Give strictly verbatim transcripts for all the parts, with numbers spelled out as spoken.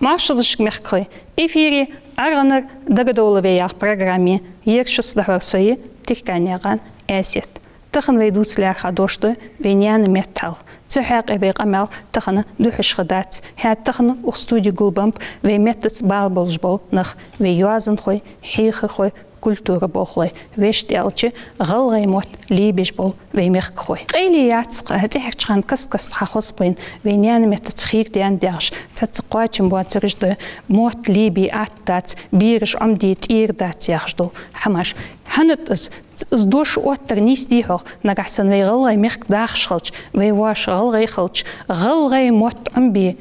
Моаршал да шуга, мехкахой! Эфире «АргӀанара дагадовла вай» яха программа я. Ер шуца дӀахьор со я, Тирканаькъан Аьсет. Тахан вай дувца лаьрхӀа дош да вай наьна метта хьал. Цу хьакъехьа вай къамаьл тахан духьашха дац. ХӀаьта тахан укх студе гулбеннаб вай меттаца бала болаш бола нах: вай йоазонхой, хьехархой, культура болхлой, вешта аьлча, гӀалгӀай мотт лебеш бола вай мехкахой. Къайле яц-кх тӀехьарча хана каст-каста хьахозаш вайна, вай наьна меттаца хийра да аьнна дехаш, цхьацца кхоачам боацараш да, мотт лебе атта дац, бераш Ӏомаде тӀера дац яхаш дола хӀамаш. ХӀана да из? Из дош оттар нийсдий хьогӀ, нагахьа санна вай гӀалгӀай мехка дахаш хилча, вай воаш гӀалгӀай хилча, гӀалгӀай мотт Ӏомабе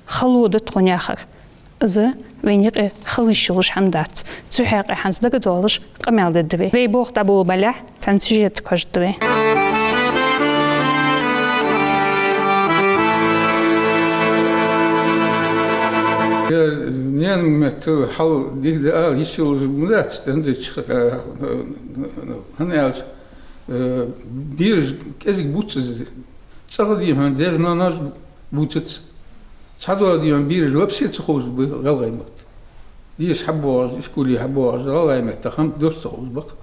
хало да тхона яхар? Из вайна юкъе хила йиш йолаш хӀама дац. Цу хьакъехьа хӀанз дагадоалаш къамаьл дергда вай. Вай болх дӀаболабалехь, цхьан сюжетага хьожаргда вай. Ер наьна метта хьал дика да ала йиш йолаш ма дац, тӀа хӀанзарча, э, хӀана аьлча, э, бераш кӀезига бувц из. ЦӀагӀа дий хьона даьша-ноаноша бувцац. Цхьадола дий хьона бераш вообще ца ховш ба гӀалгӀай мотт. Деша хьабоагӀаш, ишколе хьабоагӀаш, гӀалгӀай меттах хӀама дош ца ховш ба-кх.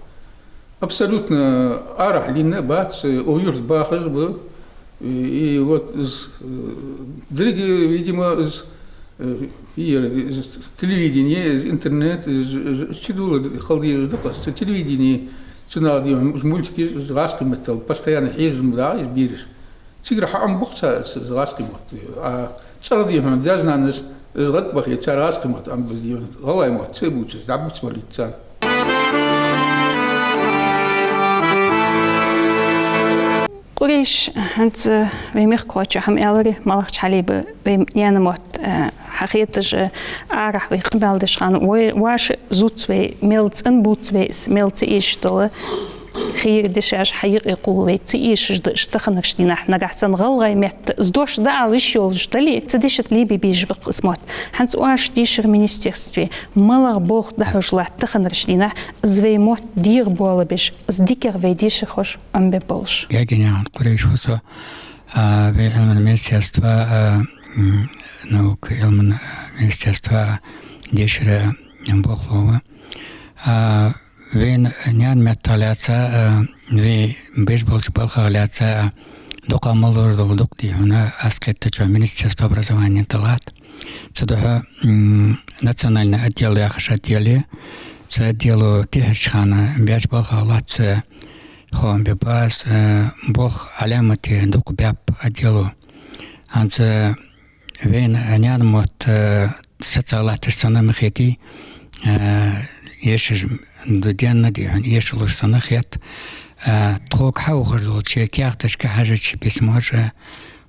Абсолютно арахьа лийнна бац, э, укх юрта бахаш ба. И, и вот из, э, деррига, видимо, из, э, фиер, из телевидени, из интернет, из, из, из чудола хала дезаш да-кх из. Цу телевидене, цу наха дий хьона, из мультики, из гӀазкхий меттала постоянно хьежаш ма дий из бераш. Цигара хьаӀомабу-кх цар из гӀазкхий мотт. А цӀагӀа дий хьона даьша-ноаноша из гӀадбахе, цар гӀазкхий мотт Ӏомабеш дий хьона, гӀалгӀай мотт ца бувцаш, дӀабувца мара йиц царна. Къурейш, хӀанз вай мехкахочо хӀама аьлар, малагӀча хьале ба вай наьна мотт, э, хьахеташ, э, арахьа вай къамаьл деш хана, вай, воаш зувц вай, мел цӀена бувц вай из, мел ца эшаш дола хийра дешаш хьа юкъе кхувл вай, ца эшаш да уж таханарча дийнахьа. Нагахьа санна гӀалгӀай метта из дош дӀаала йиш йолаш дале, цу дешаца лебе безаш ба-кх из мотт. ХӀанз оаш дешара министерстве малагӀа болх дӀахьош латт таханарча дийнахьа, из вай мотт дегӀабоалабеш, из дикагӀа вай дешархоша Ӏомабе болаш? Гагинян Къурейш ва со, а, вай Ӏилман министерства, а, м, наука, Ӏилман министерства дешара болхло ва. А, вай наьна меттах лаьца, а, вай беш болча балхах лаьца, а, дукха мел лорадола дукха дий хьона аз кхетачох Министерство образования тӀа латт. Цудухьа, м, национальный отдел яхаш отдел я. Цу отдело тӀехьарча хана беча балхах латта хӀама бе баз, э, болх Ӏаламате дукха баьб отдело. ХӀанз вайна наьна мотт, э, сеца латташ санна ма хетий, э, эшаш ду денна дий хьона, эшалуш санна хет. Э, тхога хьаухаш долча каьхаташка хьежача, письмош, э,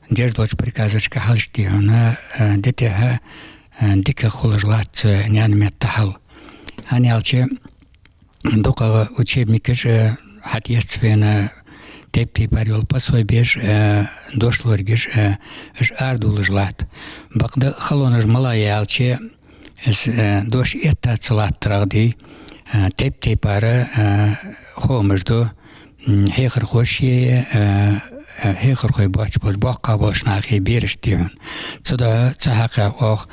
деш долча приказашка хьалхашка дий хьона, э, ди тӀехьа, э, дика хулаш латт цу наьна метта хьал. ХӀана аьлча, дукхагӀа учебникаш, э, хьатӀаэц вайна, тайп-тайпара йола пособеш, э, дошлоргаш, э, уж арадувлаш латт. Бакъда халонаш малагӀа я аьлча, из, э, дош этта ца латтарах дий, э, тайп-тайпара, э, хоамаш ду, м, хьехархошеи, э, э, хьехархой боацаш болча боккхагӀа болча нахеи берашта дий хьона. Цудухьа цу хьакъехьа оаха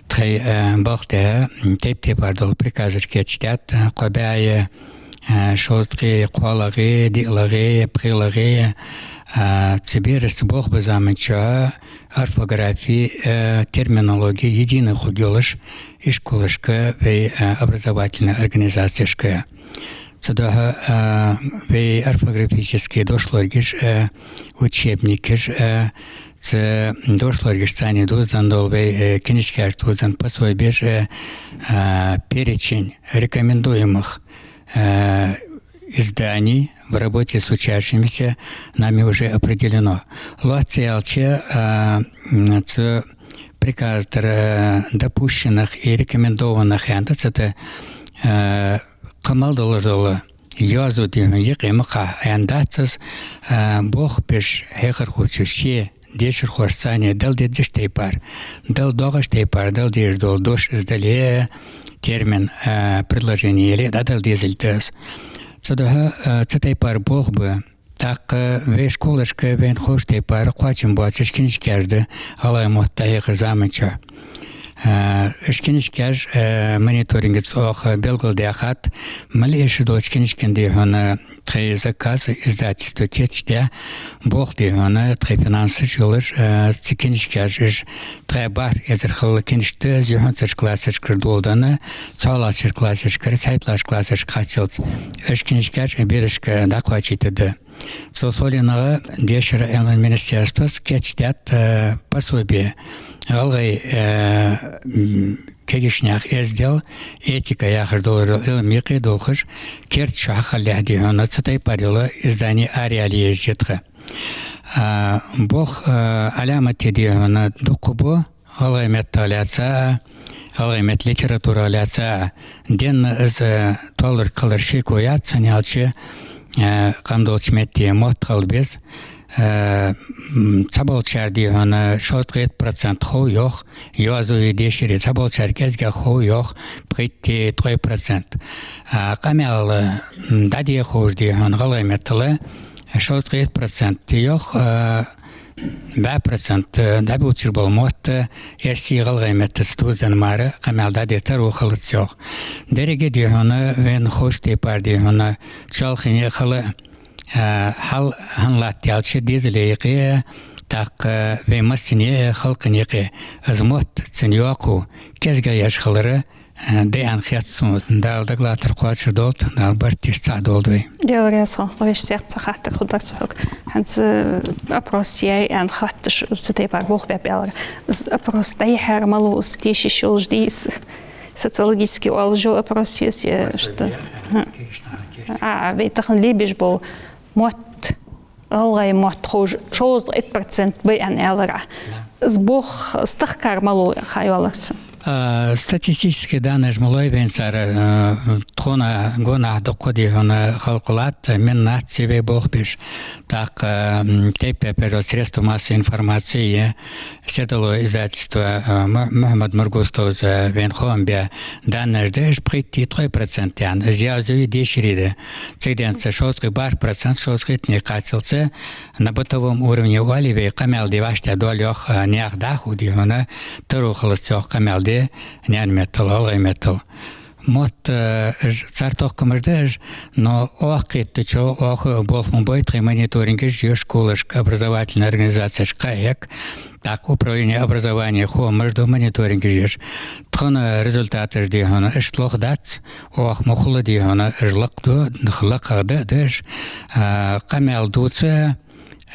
тхоай, э, балха тӀа, м, тайп-тайпара дола приказаш кийчдаьд, э, кхо бӀаь, э, шовзткъеи кхоалагӀеи, диълагӀеи, пхелагӀеи, э, цу берашца болх бе заман чухь орфографи, э, терминологи единый хургйолаш ишколашка, вай, э, образовательный организацешка. Цудухьа, а, вай орфографически дошлоргаш, а, учебникаш, а, цу дошлоргашца цхьана дувзаденна дола вай, э, книжкаш дувзаденна пособеш, а, а, перечень рекомендуемых, а, изданий в работе с учащимися нами уже определено. Лоацца аьлча, а, м, цу приказа тӀара, а, допущенных и рекомендованных аьнна да цу тӀа, а, кхы мел долаш дола йоазув дий хьона юкъе ма кхахьа аьнна дац из, а, болх беш хьехархочо ше дешархошца цхьана дала дезача тайпара, дала доагӀача тайпара дала дезаш дола дош из дале, термин, а, предложени яле, дӀадала дезалга да из. Цудухьа, а, цу тайпара болх ба. ТӀаккха вай школашка вайна ховш тайпара кхоачам боацаш книжкаш да гӀалгӀай мотт дӀахьехача заман чухь. А, уж книжкаш, а, мониторингаца оаха белгалдаьхад, мел эшаш долча книжкан, дий хьона, тха заказ, издательство кийчдаь, болх, дий хьона, тха финансаш йолаш, а, цу книжкаш, уж ткъаь бархӀ эзар хала книжка да, из юххьанцарча классашкара доладенна, цхьоалагӀча классашкара, цхьайтталагӀча классашка хьаьцалца. Уж книжкаш берашка дӀакхоачийтаргда. Цул совгӀа, дешара Ӏилман министерствос кийчдаьд, э, пособие, гӀалгӀай, э, м, кагийча наьха эздел, этика яхаш дола Ӏилма юкъе долхаш, керда шу хьахиллалехь, дий хьона, цу тайпара йола издани араяла езаш я тха. А, болх, э, Ӏаламате, дий хьона, дукха ба, гӀалгӀай меттах лаьца а, гӀалгӀай метта литературах лаьца а. Денна из, э, толларг хилар шеко яц, хӀана аьлча, э, къам долча метте мотт хила беза. Э, м, цхьаболчар, дий хьона, шовзткъеи итт процент хов йоах, йоазуви, дешари, цхьаболчар кӀезигагӀа хов йоах, пхийтта, ткъо процент. А, къамаьл, м, дӀадехаш, дий хьона, гӀалгӀай меттала шовзткъеи итт процент йоах, э, бӀаь процент, э, дӀабувцаш бола мотт, э, эрсий, гӀалгӀай меттаца дувзаденна мара къамаьл дӀаде таро хилац йоах. Деррига, дий хьона, вайна ховча тайпара, дий хьона, чоалхане а хила, э, хьал хӀана латт аьлча, дезала юкъе, тӀаккха вай массане а, халкъа юкъе, из мотт, цун йоккхо кӀезигагӀа еш хилар, э, да аьнна хет сона. Дала дагалатар кхоачаш долда, Дала барт, йист цхьа долда вай. Даьла раьза хилва, вешта цхьа хаттар хургдар са хьога. ХӀанз, э, опрос яьй аьнна хоатташ, из цу тайпара болх баьб аьлар. Из опрос дӀаяхьар малув, из тешаш йолаш дий из, социологически оалаш йола опрос я из, э, что? А, вай тахан лебеш бола мотт, гӀалгӀай мотт ховш шовзткъеи итт процент ба аьнна аьлар Ӏа. Из болх стахкар малув, ха йоаллар са. А, статистически данныеш малой вайна цар, а, тхона гонахьа дукха, дий хьона, халкъ латт, мел нах цеве болх беш. ТӀаккха, м, тайп-тайпара средства массовой информации, Сердало издательство, а, Му-, Мухьмад Мургустовс, а, вайна хоам бе данныеш да, уж пхийтта, ткъо процент, яӀни, уж йоазуви, дешари да. Цигденца шовзткъеи бархӀ процент, шовзткъеи иттанга кхаччалца на бытовом уровне оалий вай, къамаьл де вӀаштӀехьадоал йоах, а, наьха дӀахо, дий хьона, таро хилац йоах къамаьл де наьна меттала, гӀалгӀай меттала. Мотт, э, уж цар тохкамаш да уж, но оаха кхетачох, оаха болх ма бой, тхоай мониторингаш я школашка, образовательни организацешка кхаьча, тӀаккха управление образования хоамаш да мониторингаш еш. Тхона результаташ, дий хьона, иштта лоха дац, оаха ма хулла, дий хьона, уж лакха да, лакхагӀа да, да уж, а, къамаьл дувца,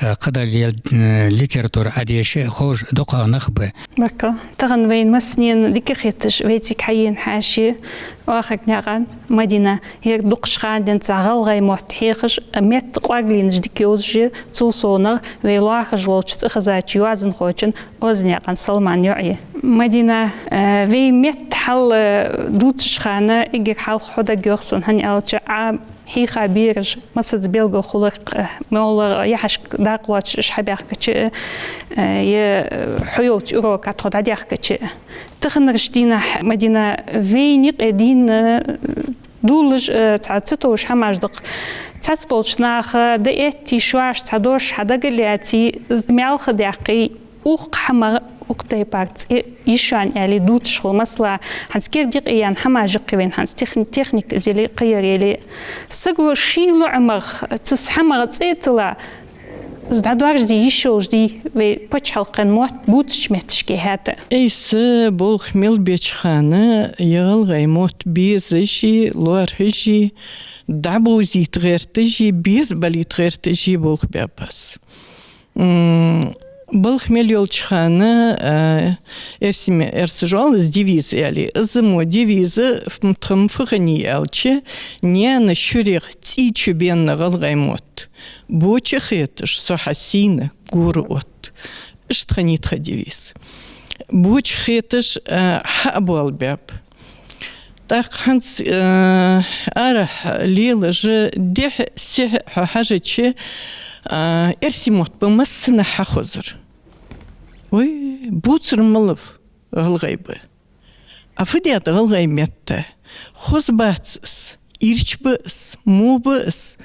э, кхыдар лел-, э, литература Ӏодеша ховш дукхагӀа нах ба. Баркал. Тахан вайна массанена дика хеташ, вай цига хьаена хьаьший, оахаргнаькъан Мадина, ер дукхача хана денз гӀалгӀай мотт хьехаш, метта кӀоаргаленаш дика йовзаш я, цул совгӀа вай лоархӀаш волча цӀихезача йоазонхочун Озанаькъан Салман йоӀ я. Мадина, э, вай метта хьал, э, дувцача хана эггара хьалха хьо дагайоах сона, хӀана аьлча Ӏа хьийха бераш массаза белгала хулар, э, моллагӀа яхьашка дакъа лоацаш уж хьабаьхкача, э, е, э, хьо йолча урока тхо дӀадаьхкача. Таханарча дийнахьа, Мадина, вайна юкъе дийна, э, дуллаш, э, цхьа ца товш хӀамаш да-кх. Цхьаццаболча наха дӀаэтте шоаш цхьа дош хьадага лаьций, из маьлха даьккхий, укх хӀамах, укх тайпара цӀи йиш я аьле дувцаш хул. Масала, хӀанз керда юкъе яьнна хӀамаш я-кх вайна, хӀанз техни-, техника из яле, кхыяр яле. Саго ший лоӀамах, цу хӀамах цӀи а тилла, из дӀадоаржаде йиш йолаш дий вай паччахьалкхен мотт бувцача метташка хӀаьта? Айса болх мел беча хана, е гӀалгӀай мотт безаши, лоархӀаши, дӀабовзийта гӀерташи, беза балийта гӀерташи болх баьб аз. М, балха мел йолча хана, а, эрсий ме-, эрсаша оал из девиз аьле. Из мо девиз, м, тха фу хиннай аьлча, наьна шурех цӀий чу бенна гӀалгӀай мотт. Боча хеташ, со хьа сийна гора отт. Иштта хиннай тха девиз. Боча хеташ, а, хьа а боалабаьб. ТӀаккха хӀанз, э, арахьа лелаш, дехьа-сехьа хьо хьажача, э, эрсий мотт ба массанахьа хозар. Ой, бувцар малав, гӀалгӀай ба. А фу даьд гӀалгӀай метта? Хоза бац из, ирча ба из, во ба из,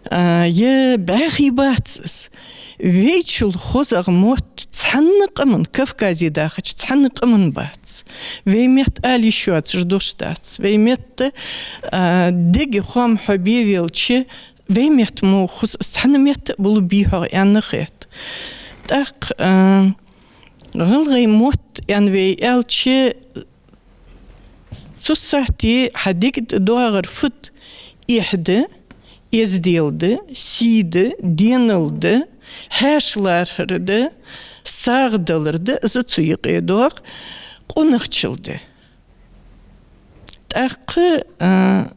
э, е бӀаьхий бац из. Вайчул хозагӀа мотт цхьанна къаман, Кавказе дахача цхьанна къаман бац. Вай метта ала йиш йоацаш дош дац. Вай метта, а, дега хоам хьо бе велча, вай метта мо хоза, цхьанна метта а болу бий хьогӀ аьнна хет. ТӀаккха, а, гӀалгӀай мотт аьнна вай аьлча, цу сахьте хьа дега тӀа доагӀар фуд? Эхь да, эздел да, сий да, денал да, хьаьша лархӀар да, сагӀа далар да, из цу юкъе доагӀа, къонахчал да. ТӀаккха, а,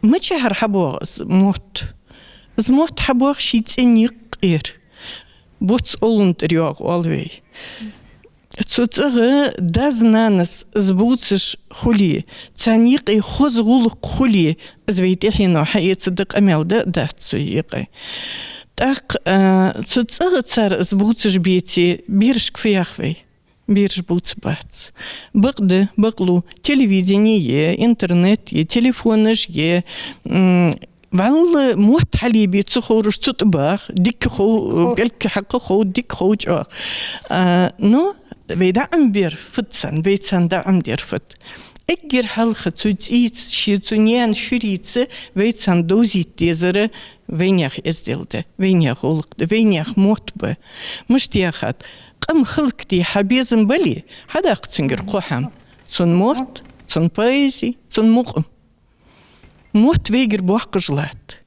мичахьара хьабоагӀа из мотт? Из мотт хьабоагӀа ший цӀен юкъера. Буц овлан тӀара йоагӀа оал вай. Цу цӀагӀа дас-нанас из бувцаш хуле, царна юкъе хоза гӀулакх хуле, из вай тӀехьено хьаэца да къамаьл да а дац цу юкъе. ТӀаккха, а, цу цӀагӀа цар из бувцаш беце, берашка фу йоах вай? Бераш бувцаргбац. Бакъда, бакълу, телевидени я, интернет я, телефонаш я, м, вӀалла мотт хьалъебе ца ховраш цу тӀа бах, дика хов, пӀелг хьакха хов, дика хов чӀоагӀа. А, но вай даӀам бер фуд царна, вай царна даӀам дер фуд? Эггара хьалха цу цӀийца, ший цу наьна шурица вай царна довзийта дезар вайнаьха эздел да, вайнаьха гӀулакх да, вайнаьха мотт ба. Мишта яхад, къам хӀалакде хьа безам бале, хьадаккха цунгара кхо хӀама: цун мотт, цун поэзи, цун мукъам. Мотт вайгара боаккхаш латт.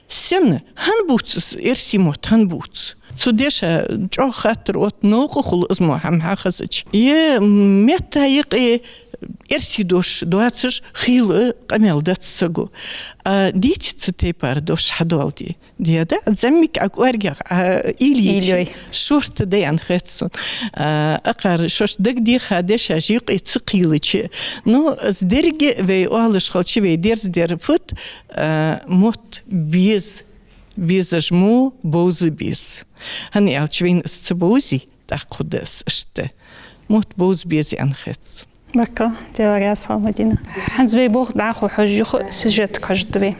Сенна? ХӀана бувц из, эрсий мотт хӀана бувц? Цу деша чӀоагӀа хаттар отт, новкъа хул из мо хӀама хьахезача. Е метта юкъе эрсий дош доацаш хийла къамаьл дац саго. А дийца цу тайпара дош хьадоаладе. Де да, зӀамига Ӏа кӀоаргагӀа, Ӏа уйла йича, уйла йой, шортта да аьнна хет сона. А, акхар шоаш дагадеха дешаш юкъе ца кхийлача. Ну, из деррига вай оалаш хилча, вай дерзадер фуд, а, мотт беза, безаш мо бовза беза. ХӀана аьлча вайна из ца бовзе, тӀаккха хургда из иштта. Мотт бовза беза аьнна хет сона. Баркал, Даьла раьза хилва, Мадина. ХӀанз вай болх дӀахо хьожаш, юха сюжетага хьожаргда вай.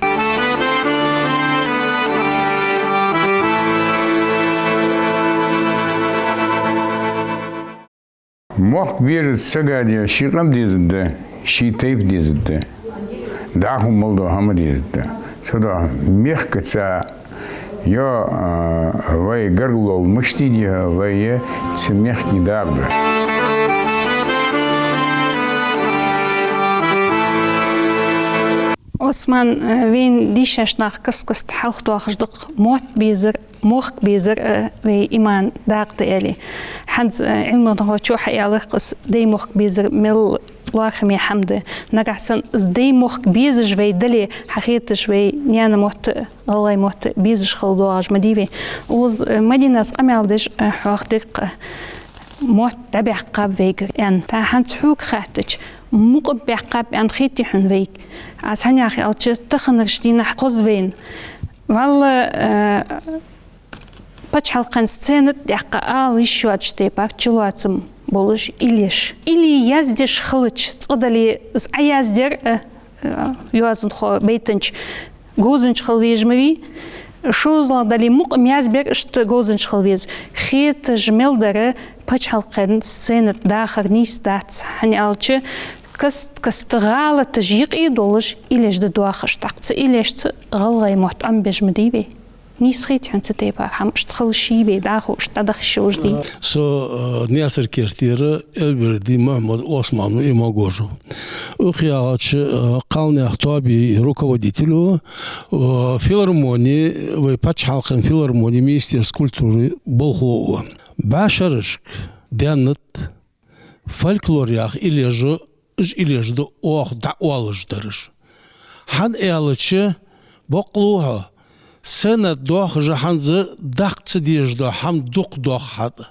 Мохк бежаца сага де ший къам дезаргда, ший тайпа дезаргда. ДӀахо мел дола хӀама дезаргда. Цудухьа мехкаца йо, а, вай гаргало мишта дий, вай цу мехка дакъа да. Осман, э, вайна дийшача наха каст-каста хьалхадоахаш да-кх мотт безар, мохк безар, э, вай иман дакъа да аьле. ХӀанз, э, Ӏилманхочо хьааьлар-кх из, даьй мохк безар мел лоархӀаме хӀама да. Нагахьа санна из даьй мохк безаш вай дале, хьахеташ вай наьна мотт, гӀалгӀай мотт безаш хила доагӀаш ма дий вай. Укхаза, э, Мадинас къамаьл деш, э, хьоахадир-кх, мотт дӀабаьккхаб вайгара аьнна. ТӀаккха хӀанз хьога хаьттача, мукъам баьккхаб аьнна хетий хьона вайга? Аз хӀана яхар аьлча, таханарча дийнахьа хоза вайна. ВӀалла, э, паччахьалкхен сцена тӀа даккха ала йиш йоацаш тайпара чулоацам болаш, иллеш. Или яздеш хилча, цкъа дале, из Ӏа яздер, э, э, йоазонхо, байтанча говзанча хила везаш ма вий, шозлагӀа дале, мукъам язбер иштта говзанча хила веза. Хеташ мел дар паччахьалкхен сцена тӀа дахар нийса дац, хӀана аьлча каст-каста гӀалаташ юкъе долаш иллеш да доахаш, тӀаккха цу иллешца гӀалгӀай мотт Ӏомабеш ма дий вай. Нийса хетий хьона цу тайпара хӀама? Иштта хила йиш йий вай, дӀахо иштта дӀадаха йиш йолаш дий? Со, э, Наьсар-Кертера Эльберди Мухьмад-Осман ва, Имамгожев. Укх яхача, э, кхалнаьха тоабан руководитель ва, э, филармони, вай паччахьалкхен филармони, министерство культуры болхло ва. БӀаь шерашка даьннад фольклор яха иллеш, уж иллеш да оаха дӀаоалаш дараш. ХӀана аьлча, бакълув хьо, сцена тӀа доахаш хӀанз даккха ца дезаш дола хӀама дукха доагӀа хьатӀа.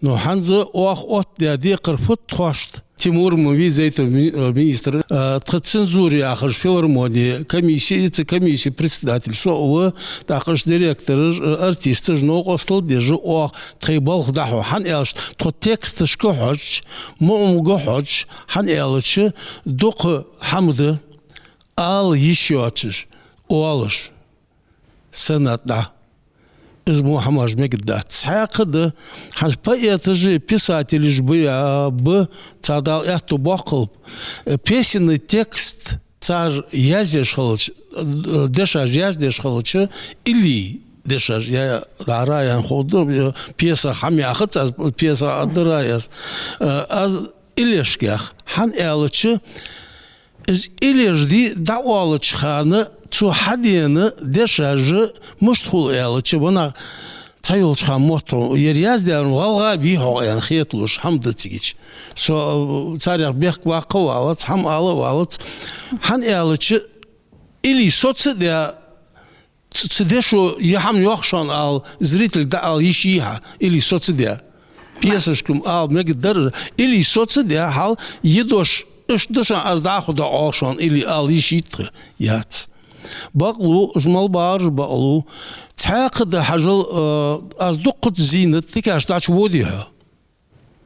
Но хӀанз оаха оттадаь декхар фуд тхоашта? Тимур Мувизайтов ми-, э, министр, э, тха цензура яхаш филармони комисси, цу комисси председатель со а ва, тӀаккха уж директораш, э, артисташ новкъостал деш оаха тхоай балха дӀахьу. ХӀана аьлча тхо тексташка хьожаш, мукъамга хьожаш, хӀана аьлча дукха хӀама да ала йиш йоацаш оалаш сцена тӀа. из мо хӀамаш мегаргдац. Цхьаькха да, хӀанз поэташ а, писателаш а ба, я, ба, цар Дала аьттув боаккхалба. Песенный текст цар яздеш хилча, дешаш яздеш хилча, или дешаш, я, дӀара ян ховда, пьеса хӀама яхац аз, пьеса а дара аз. Аз илешка ях, хӀана аьлча, из илеш ди дӀаоалача хана цо хьадена дешаш мишта хул аьлча, ванах цхьайолча хана мотт хьо, ер яздаьр гӀалгӀа вий хьогӀ аьнна хеталуш хӀама да цигача. Со, э, царех бехк баккха а валац, хӀама ала а валац. ХӀана аьлча, или соцадаь, ц-, цу дешо е хӀама йоах шоана ала, зрителга дӀаала йиш йий хьа, или соцадаь. Пьесашка-м ала мегаргдар, или соцадаь хьал, е дош, иштта да шоана, аз дӀахо дӀаоал шоана, или ала йиш йий тха, яц. Бакълув, уж мел багӀараш бакълув. Цхьаькха да хьажал, э, аз дуккхаза зийнад, дикаш дӀачуводе хьо.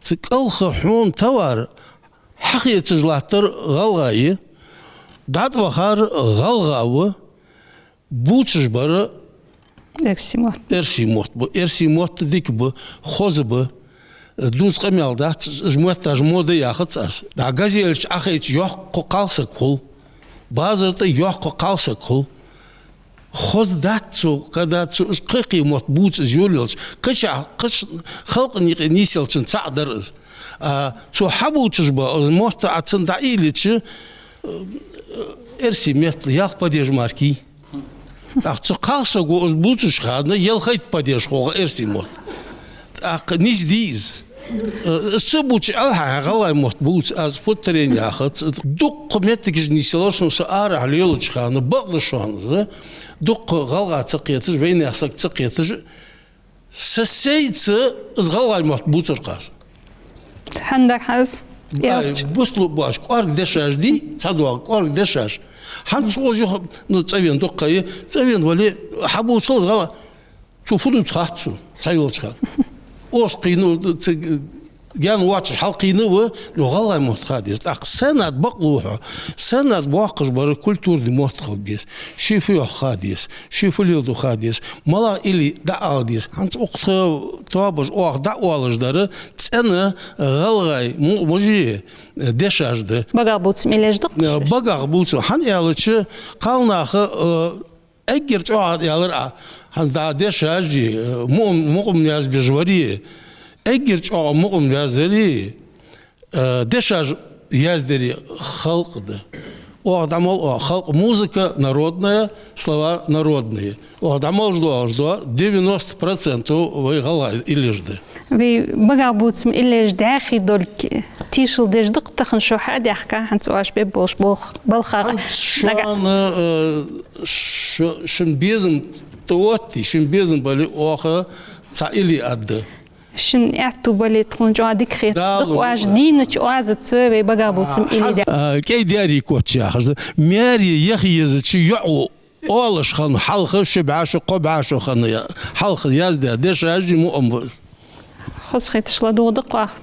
Цу кӀалха хьона товар хьахецаш латтар гӀалгӀай, дӀатӀавахар гӀалгӀа ва, бувцаш бар эрсий мотт. Эрсий мотт ба. Эрсий мотт дика ба, хоза ба. Дувца къамаьл дац, уж мотташ мода яхац аз. ДӀа газель чу Ӏохайча йоккха кхалсаг хул. Базар тӀа йоккха кхалсаг хул. Хоза дац цо, когда цо уж кхы-кхы мотт бувца из йолаелча. Кхыча, кхыча халкъа юкъе нийсъелчун цаӀ дар из. А цо хьабувцаш ба, из мотт Ӏа цунна дӀаийлача, э, эрсий меттала ялх падеж мара кий. ТӀаккха цу кхалсаго из бувцача хана ялхайтта падеж хов эрсий мотт. ТӀаккха нийсде из. Э, из ца бувцача, Аллахьа гӀалгӀай мотт бувца, аз путарен яхац. Дуккха моттигаш нийсъелар сона, со арахьа лелача хана, бакъда шоана из. Дуккха гӀалгӀа ца кхеташ, вайнаьха саг ца кхеташ, са сайца из гӀалгӀай мотт бувцар-кх аз. ХӀана дар хьа из? Ай, бусалба боацаш, кӀоарга дешаш дий, цхьадоагӀа кӀоарга дешаш. ХӀанз цо оза юха, ну, цӀавена дукха я, цӀавена вале, хьабувцал из гӀалгӀа. Цо фу дувц хац цо, цхьайолча хана. Ос кхийна, ца, гаьна воацаш хьалкхийна ва, но гӀалгӀай мотт ха деза. ТӀаккха сенна да бакълув хьо, сенна да боаккхаш бар культурни мотт хила беза. Ший фу йоах ха деза, ший фу леладу ха деза, малагӀа или дӀаала деза. ХӀанз укх тха тоабаш оаха дӀаоалаш дар цӀена гӀалгӀай му-, мужи дешаш да. БагӀах бувца илеш да-кх уж? БагӀах бувца. ХӀана аьлча, кхалнаха, э, эггара чӀоагӀа аьлар Ӏа, хӀанз дӀа дешаш а, мукъам-, мукъам язбеш вар а, эггара чӀоагӀа мукъам яздар а, э, дешаш яздар а халкъ да. Оаха дӀамала оаха халкъа музыка народная, слова народные. Оаха дӀамалаш доагӀаш да девяносто процентов вай гӀалгӀай илеш да. Вай багах бувца ма илеш дӀаьхий долга тешал деш да-кх тахан шо хьадаьхка, хӀанз оаш бе болаш болх, балхах. ХӀанз шоана, э, шо-, шун безам тӀаотте, шун безам бале, оаха цхьа или аргда. Шун аьттув бале, тхона чӀоагӀа дика хет. Дала оаш дийнача оазаца вай багах бувца ма иле даь. А, кӀай даьри коч яхаш да. Маьре яха езача йоӀо оалаш хинна хьалха, ши бӀаь шу, кхо бӀаь шу хинна я-, хьалха яздаь дешаш а, мукъам ба из. Хоза хеташ ладувгӀа да-кх оаха.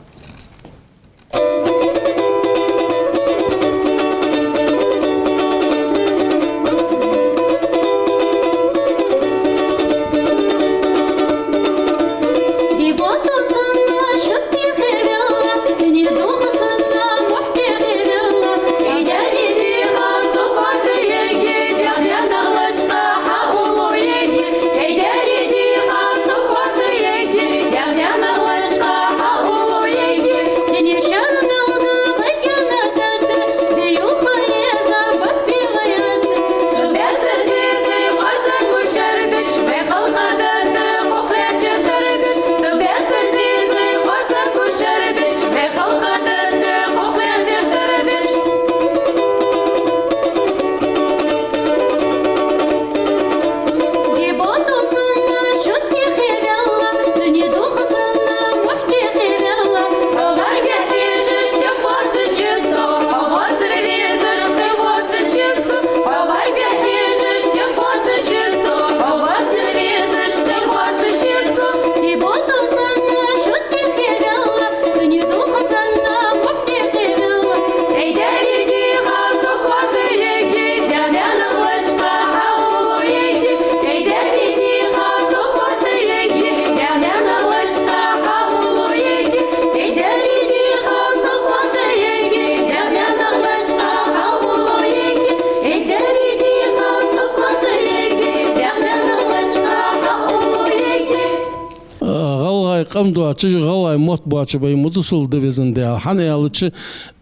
Ӏомадоацаш гӀалгӀай мотт боацаш ба ер мутасал да везан Даьла. ХӀана аьлча,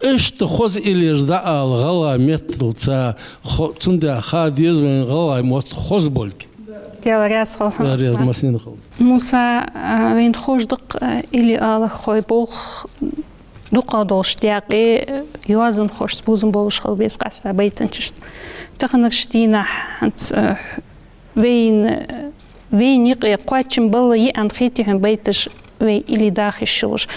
иштта хоза иллеш дӀаала гӀалгӀай метталца, хо-, цудухьа ха деза вайна гӀалгӀай мотт хоза болга. Даьла раьза хилва хьона, Даьла раьза Ӏусман. Массанена хилва. Муса, а, вайна ховш да-кх, а, илли алархой болх дукхагӀа долаш декъе, йоазонхошца бувзам болаш хила беза къаьстта байтанчашца. Таханарча дийнахьа хӀанз, а, вайна, вайна юкъе кхоачам балла йиӀан хетий хьона байташ вай илли даха йиш йолаш?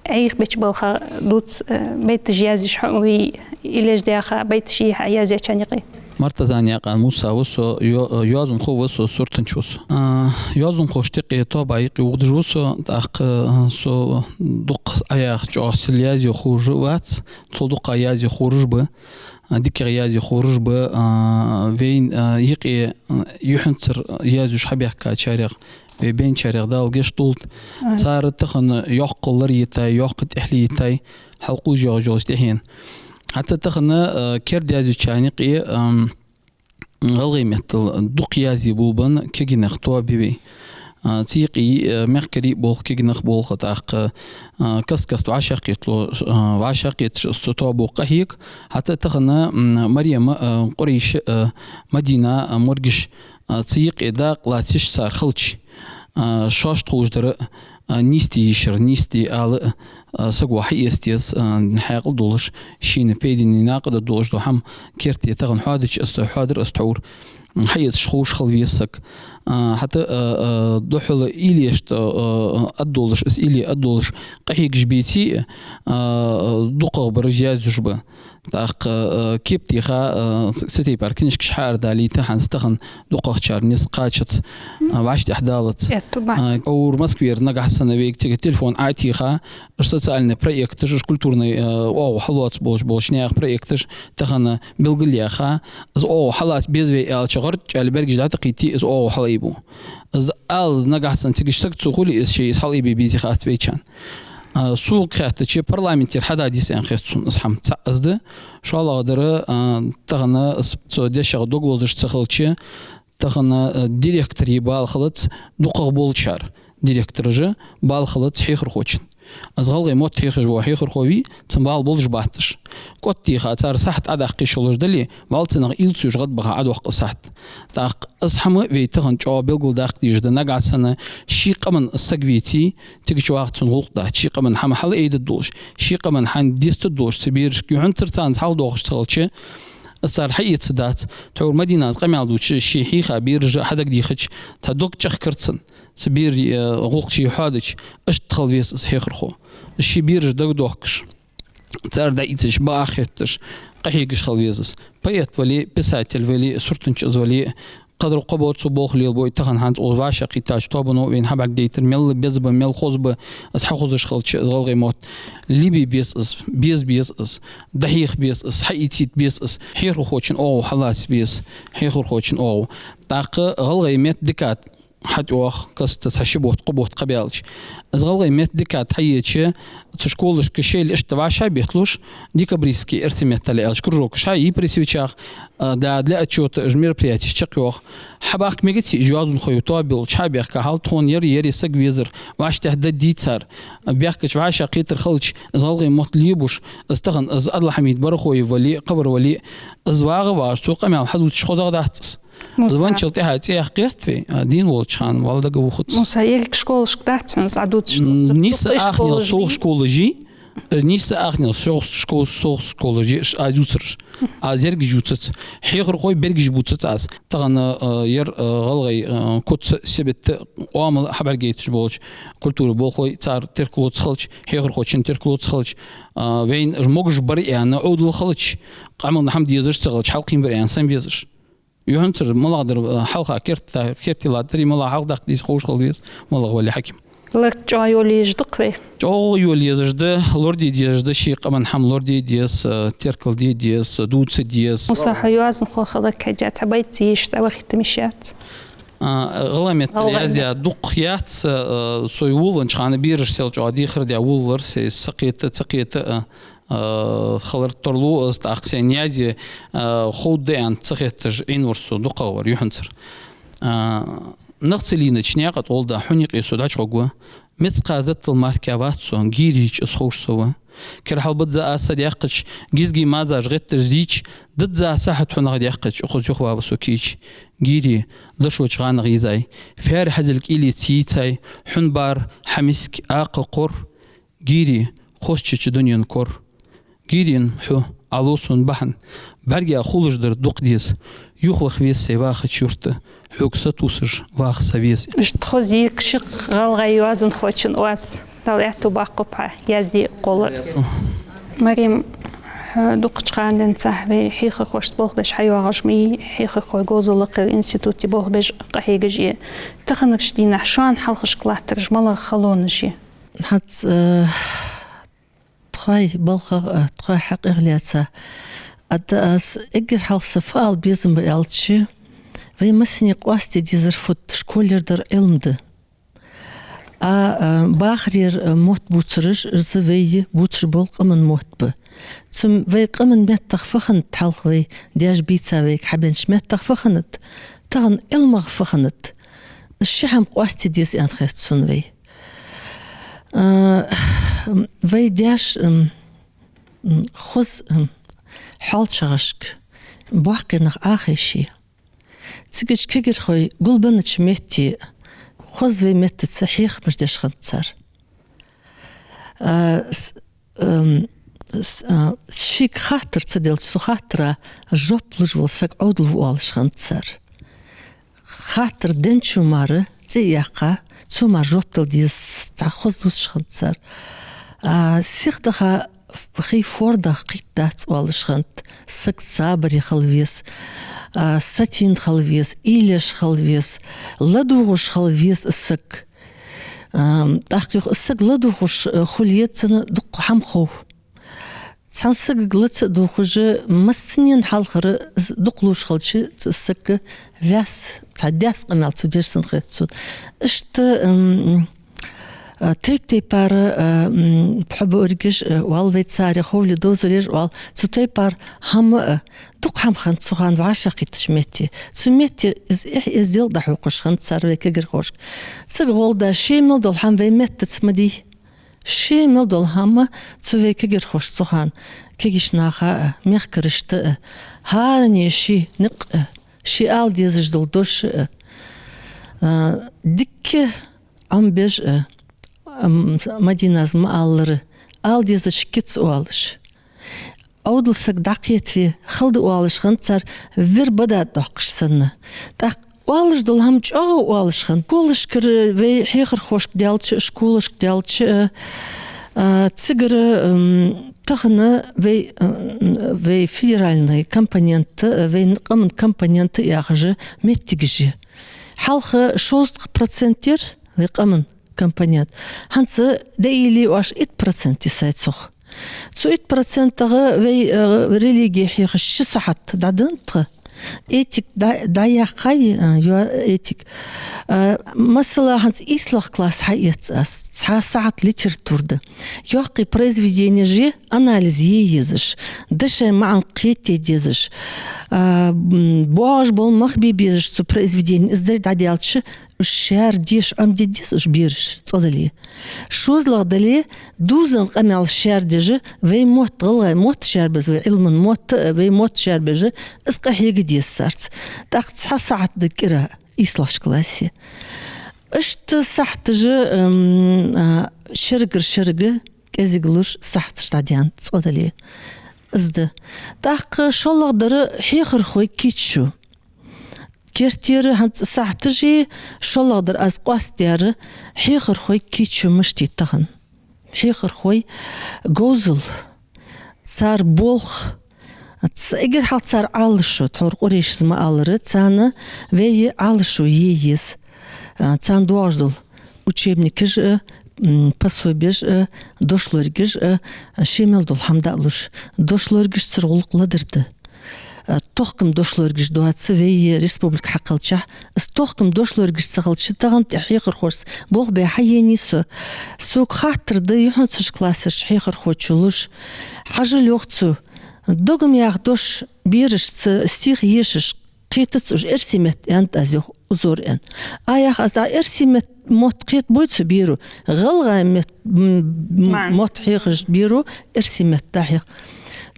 Ӏайха беча балха дувц, э, байташ язъеш хьо а вий, иллеш даьха байташ йий хьа язъяьчарна юкъе? Мартазанаькъан Муса ва со, йо-, йоазонхо ва со, суртанча ва со. А, йоазонхошта юкъе, тоаба юкъе вугаш ва со, тӀаккха, а, со дукха Ӏаяха чӀоагӀа сел язъе ховш вац, цул дукха язъе ховш ба, а, дикагӀа язъе ховш ба, а, вайна, а, юкъе, а, юххьанцара язъеш хьабаьхкачарех, вай бенчарех Дала гешт долда. Амин. Цар тахан йоккха лар йитай, йоккха тӀехье йитай, хьалкхувш йоагӀаш йолча тӀехьенна. ХӀаьта тахан, а, керда язъяьчарна юкъе, ам, гӀалгӀай меттала дукха язъе болабенна кагий нах тоаба я вай. А, цу юкъе, а, мехкарий болх, кагий нах болх, тӀаккха, а, каст-каста вӀашагӀкхеталу-, а, вӀашагӀкхеташ цу тоабо къахьег. ХӀаьта тахан, м, Марема, а, Къурайша, а, Мадина, а, Моргаш, а, цу юкъе дакъа лаца йиш цар хилча, а, шоашта ховш дар, а, нийсде йишар, нийсде ала, а, саго хьаэца деза, а, хьаькъал долаш, шийна пайдане накъадаргдолаш дола хӀама керте тахан хьоадича, аз хьоадар аз тхьовра, хьаэцаш ховш хила веза саг. А, хӀаьта, а, а, духхьал иллешта, а, а, аргдолаш, из илли аргдолаш къахьегаш беце, а, дукхагӀбараш язъеш ба. ТӀаккха, а, кеп теха, а, цу тайпара книжкаш хьаара далийта, хӀанз тахан дукхагӀчар низ кхачац, а, вӀаштӀехьадалац. Этто бац. А, ур Москвера нагахьа санна вайга цига телефон Ӏотеха, уж социальни проекташ, уж культурни, а, оагӀув хьалоаца болаш, болаш наьха проекташ тахан белгалъяьха, из оагӀув хьалаца беза вай аьлча, гӀарч аьле бӀаргаш дӀатӀакхийтте, из оагӀув хьалаайбу. Из ала нагахьа санна цига саг ца хуле, из ше из хьалаайбе беза хац вайчарна. А, сога хаьттача, парламентера хьада деза аьнна хет сона из хӀама. ЦаӀ из да. ШоллагӀа дар, а, тахан с-, цу дешах дог лозаш ца хилча, тахан, а, директорий бала хилац дукхагӀа болчар. Директораша бала хилац хьехархочун. Из гӀалгӀай мотт хьехаш вола хьехархо вий, цун бала болаш бац уж. КӀоттеха цар сахьат Ӏодаккха йиш йолаш дале, валлахӀи, цунах уйла ца йоацаш гӀадбаха Ӏодоаккх из сахьат. ТӀаккха из хӀама вай тахан чӀоагӀа белгалдаккха дезаш да, нагахьа санна ший къаман саг веце, цига чу ваха цун гӀулакх дац, ший къаман хӀама хьалаайдергдолаш, ший къаман хӀама дестаргдолаш, цу берашка юххьанцара царна хьалдоахаш ца хилча, из цар хьаэца дац. Тхьовра Мадинас къамаьл дувцача, ше хьийха бераш хьадагадехача, цхьа дог чӀагӀкар цун, цу бера, э, гӀулакх ше хьоадича, иштта хила веза из хьехархо. Ший бераш дагадоахкаш, цар дӀаийцача бакъахьа хетташ, къахьегаш хила веза из. Поэт вале, писатель вале, суртанча из вале, кхыдар кхо бо цо болх лелабой, тахан хӀанз укхаза вӀашагӀкхийттача тоабано вайна хьабӀаргадайтар, мел беза ба, мел хоза ба, из хьахозаш хилча, из гӀалгӀай мотт лебе беза из, беза беза из, дӀахьеха беза из, хьаийцийта беза из, хьехархочун оагӀув хьалаца беза, хьехархочун оагӀув. ТӀаккха гӀалгӀай метта декада хьатӀаоха, каста цхьа ши бутт, кхо бутт кхаъ баьлча. Из гӀалгӀай метта декада хьаеча, цу школашка шоайла иштта вӀашагӀбетталуш, декабристски эрсий меттала аьлча, кружокаш хьайий при свечах, а, да, для отчёта уж мероприятеш чакхйоах. Хьабахка мегац из йоазонхой тоаба йолча, хьабаьхка хьал тхона ер, ер саг везар, вӀаштӀехьдаргдий цар. Баьхкача вӀашагӀкхетар хилча, из гӀалгӀай мотт лебеш, из тахан из Ӏабдул-Хьамид Барахоев вале, кхыбар вале, из вагӀа вагӀаш, цо къамаьл хьадувцаш хозагӀа дац из. Муса. Из венначул тӀехьагӀа цӀи яккха гӀерт вай, а, дийна волча хана, валлага вухац. Муса, еррига школашка дац хьона из Ӏодувцаш? М, нийсса ахнел совгӀа школаш йий, нийсса ахнел совгӀа шко-, совгӀа школаш йий, аз ювцараш. Аз ерригаш ювцац. Хьехархой берригаш бувцац аз. Тахан, а, ер, а, гӀалгӀай, а, куц, сибат, оамал хьабӀаргагойташ болча культуран болхлой, цар теркалоца хилча, хьехархочун теркалоца хилча, а, вайна могаш бар аьнна Ӏовдал хилча, къаман хӀама дезаш ца хилча, хьалкхийна бар аьнна сенна безаш. Юххьанцара малагӀа дар, а, хьалха керта-, керте латтарий, малагӀа хьалхадаккха деза ховш хила веза, малагӀа вале хьаким. Лар чӀоагӀа йолаеш да-кх вай? ЧӀоагӀа йолаеш да, лораде дезаш да, ший къаман хӀама лораде деза, а, теркалде деза, дувца деза. Муса, хьо йоазонхо хиларга хьежжа, цхьа байт ца еш дӀавахийта йиш яц? А, гӀалгӀай меттала язъяь дукха яц, а, со волавеннача хана бераш сел чӀоагӀа дехар даь волалар, се сакхета, цакхета, а, а, хилар тарлу аз, тӀаккха сай язъе, а, ховргда аьнна ца хеташ Ӏийнавар со, дукхагӀвар юххьанцара. А, нах ца лийннача наькъа тӀа гӀолла да, хьона юкъе со дӀачугӀоргва. Мецкъа заттал мара кхы вац со, гийрача из ховш со ва. Кер хьалбизза аз са даьккхача, гизгий мазаш гӀетташ зийча, дизза сахьат хьунагӀа даьккхача, укхаза юхавала со кийча. Гийра, дошоча гӀанагӀа йизай, фаьра хьазил кӀийле ца йийцай, хьун бар хьа миска акха кхор. Гийра, кхоссача дунен кор. Гийрен хьо, Ӏалу сона бахьан, бӀарга хулаш дар дукха деза. Юхаваха веза сай вахача юрта, хьога сатувсаш ваха са веза. Иштта хоза йийкъа шикъ гӀалгӀай йоазонхочун оаз. Дала аьттув боаккхалба хьа язде кхоллар. Марем, хьо дукхача хана денз цхьа вай хьехархошца болх беш хьайоагӀаш ма йий, хьехархой говзал лакхера институте болх беш къахьегаш я. Таханарча дийнахьа шоана хьалхашка латтараш малагӀа халонаш я? ХӀанз, э, тхоай балхах а, тхоай хьакъехьа лаьца. ХӀаьта аз эггара хьалха са фу ала безам ба аьлча, вай массане къоастаде дезар фуд, школера дар Ӏилма да. А, а, бахарера, а, мотт бувцараш, из вай бувцаш бола къаман мотт ба. Цу вай къаман меттах фу хиннад хьалха вай даьша бийца вайга хьабеннача меттах фу хиннад, тахан Ӏилмах фу хиннад. Из ши хӀама къоастаде деза аьнна хет сона вай. А, вай даьша, м, м, хоза, м, хьоалчагӀашка боккхий нах Ӏохайше. Цигача кагирхой гулбеннача метте хоза вай меттаца хьехамаш деш хиннад цар. А, с-, ам, с-, а, шийга хаттар ца делча, цу хаттара жоп луш вола саг Ӏовдал ва оалаш хиннад цар. Хаттар денначо мара цӀи а яьккха, цо мара жоп дала деза, цхьа хоза дувцаш хиннад цар. А, сиха даха хий фордаха кхийтта дац оалаш хиннад. Саг сабаре хила веза, а, сатийна хила веза, уйлаш хила веза, ладувгӀаш хила веза из саг. Ам, тӀаккха юха из саг ладувгӀаш, а, хуле, цунна дукха хӀама хов. Цхьан сагага ла ца дувгӀаш, массанена хьалхара из дукха лувш хилча, цу сага ваьсса, цхьа даьсса къамаьл цо деш санна хет сона. Иштта, ам, а, тайп-тайпара, а, м, пхьо буаргаш, а, оал вай царех, ховле довзалеш оал, цу тайпара хӀама, а, дукха хӀама хиннад цу хана вӀашагӀкхийттача метте. Цу метте из эхь-эздел дӀахьокхаш хиннад цар вай кагирхошка. Цига гӀолла да ше мел дола хӀама вай меттаца ма дий. Ше мел дола хӀама цу вай кагирхошта цу хана, кагийча наха а, мехкарашта а, хӀаране ший никъ а, ший ала дезаш дола дош а, а, дикка Ӏомабеш а, ам, Мадинас ма аллара, ала дезача кица оалаш. Ӏовдал саг дӀакхетаве, хала да оалаш хиннад цар, вир бада доаккхаш санна. ТӀаккха оалаш дола хӀама чӀоагӀа оалаш хиннад. Школашкара вай хьехархошка даьлча, школашка даьлча, а, цигара, м, тахан вай, м, вай федеральни компонент, а, вай къаман компонент яхаш моттигаш я. Хьалха шовзткъа процент яр вай къаман компонент. ХӀанз даийла оаш итт процент йисай цох. Цу итт процентагӀа вай, э, религе хьехаш ши сахьат дӀаденнад тха. Этик дӀа-, дӀаяьккхай, э, йо-, этик. Э, масала, хӀанз ийслагӀа класс хьаэц аз. Цхьа сахьат литература да. Йоккхий произведенеш я, анализ е езаш, дешай маӀан кхетаде дезаш, э, м, боагӀаш бола мах бе безаш цу произведене, из дар дӀадаьлча, уж шаьра деша Ӏомаде деза уж бераш, цкъа дале. ШозлагӀа дале, дувзаденна къамаьл шаьра деш, вай мотт, гӀалгӀай мотт шаьра беза, вай Ӏилман мотт, вай мотт шаьра беш, из къахьега деза царца. ТӀаккха цхьа сахьат да кӀира ийслагӀча классе. Иштта сахьташ, м, а, шергара шерга кӀезига луш сахьташ дӀадаьннад, цкъа дале. Из да. ТӀаккха шоллагӀа дар хьехархой кийчо. Кертера хӀанз сахьташи шоллагӀа дар аз къоастадаьр хьехархой кийчо мишта я тахан. Хьехархой говзал, цар болх, ц-, эггара хьалха цар Ӏалашо, тхьовра Къурейшас ма аллара, царна вай Ӏалашо е еза. А, царна доагӀаш дола учебникаш а, м, пособеш а, дошлоргаш а, ше мел дола хӀама дӀалуш. Дошлоргаш цар гӀулакх ледара да. А, тохкама дошлоргаш доаца вай республика хьакхелчахь, из тохкама дошлоргаш ца хилча, тахан тӀа хьехархошца болх бе хьаенай со. Сога хаттар да юххьанцарча классашта хьехархочо луш. Хьажал, йоах цо, догам яха дош берашца стих ешаш кхетац уж, эрсий метта аьннад аз, йоах. узор аьнна. А яхаш аз дӀа эрсий мет-, мотт кхетабой цу беро, гӀалгӀай мет-, м, м, Ма. мотт хьехаш беро эрсий меттах хьех.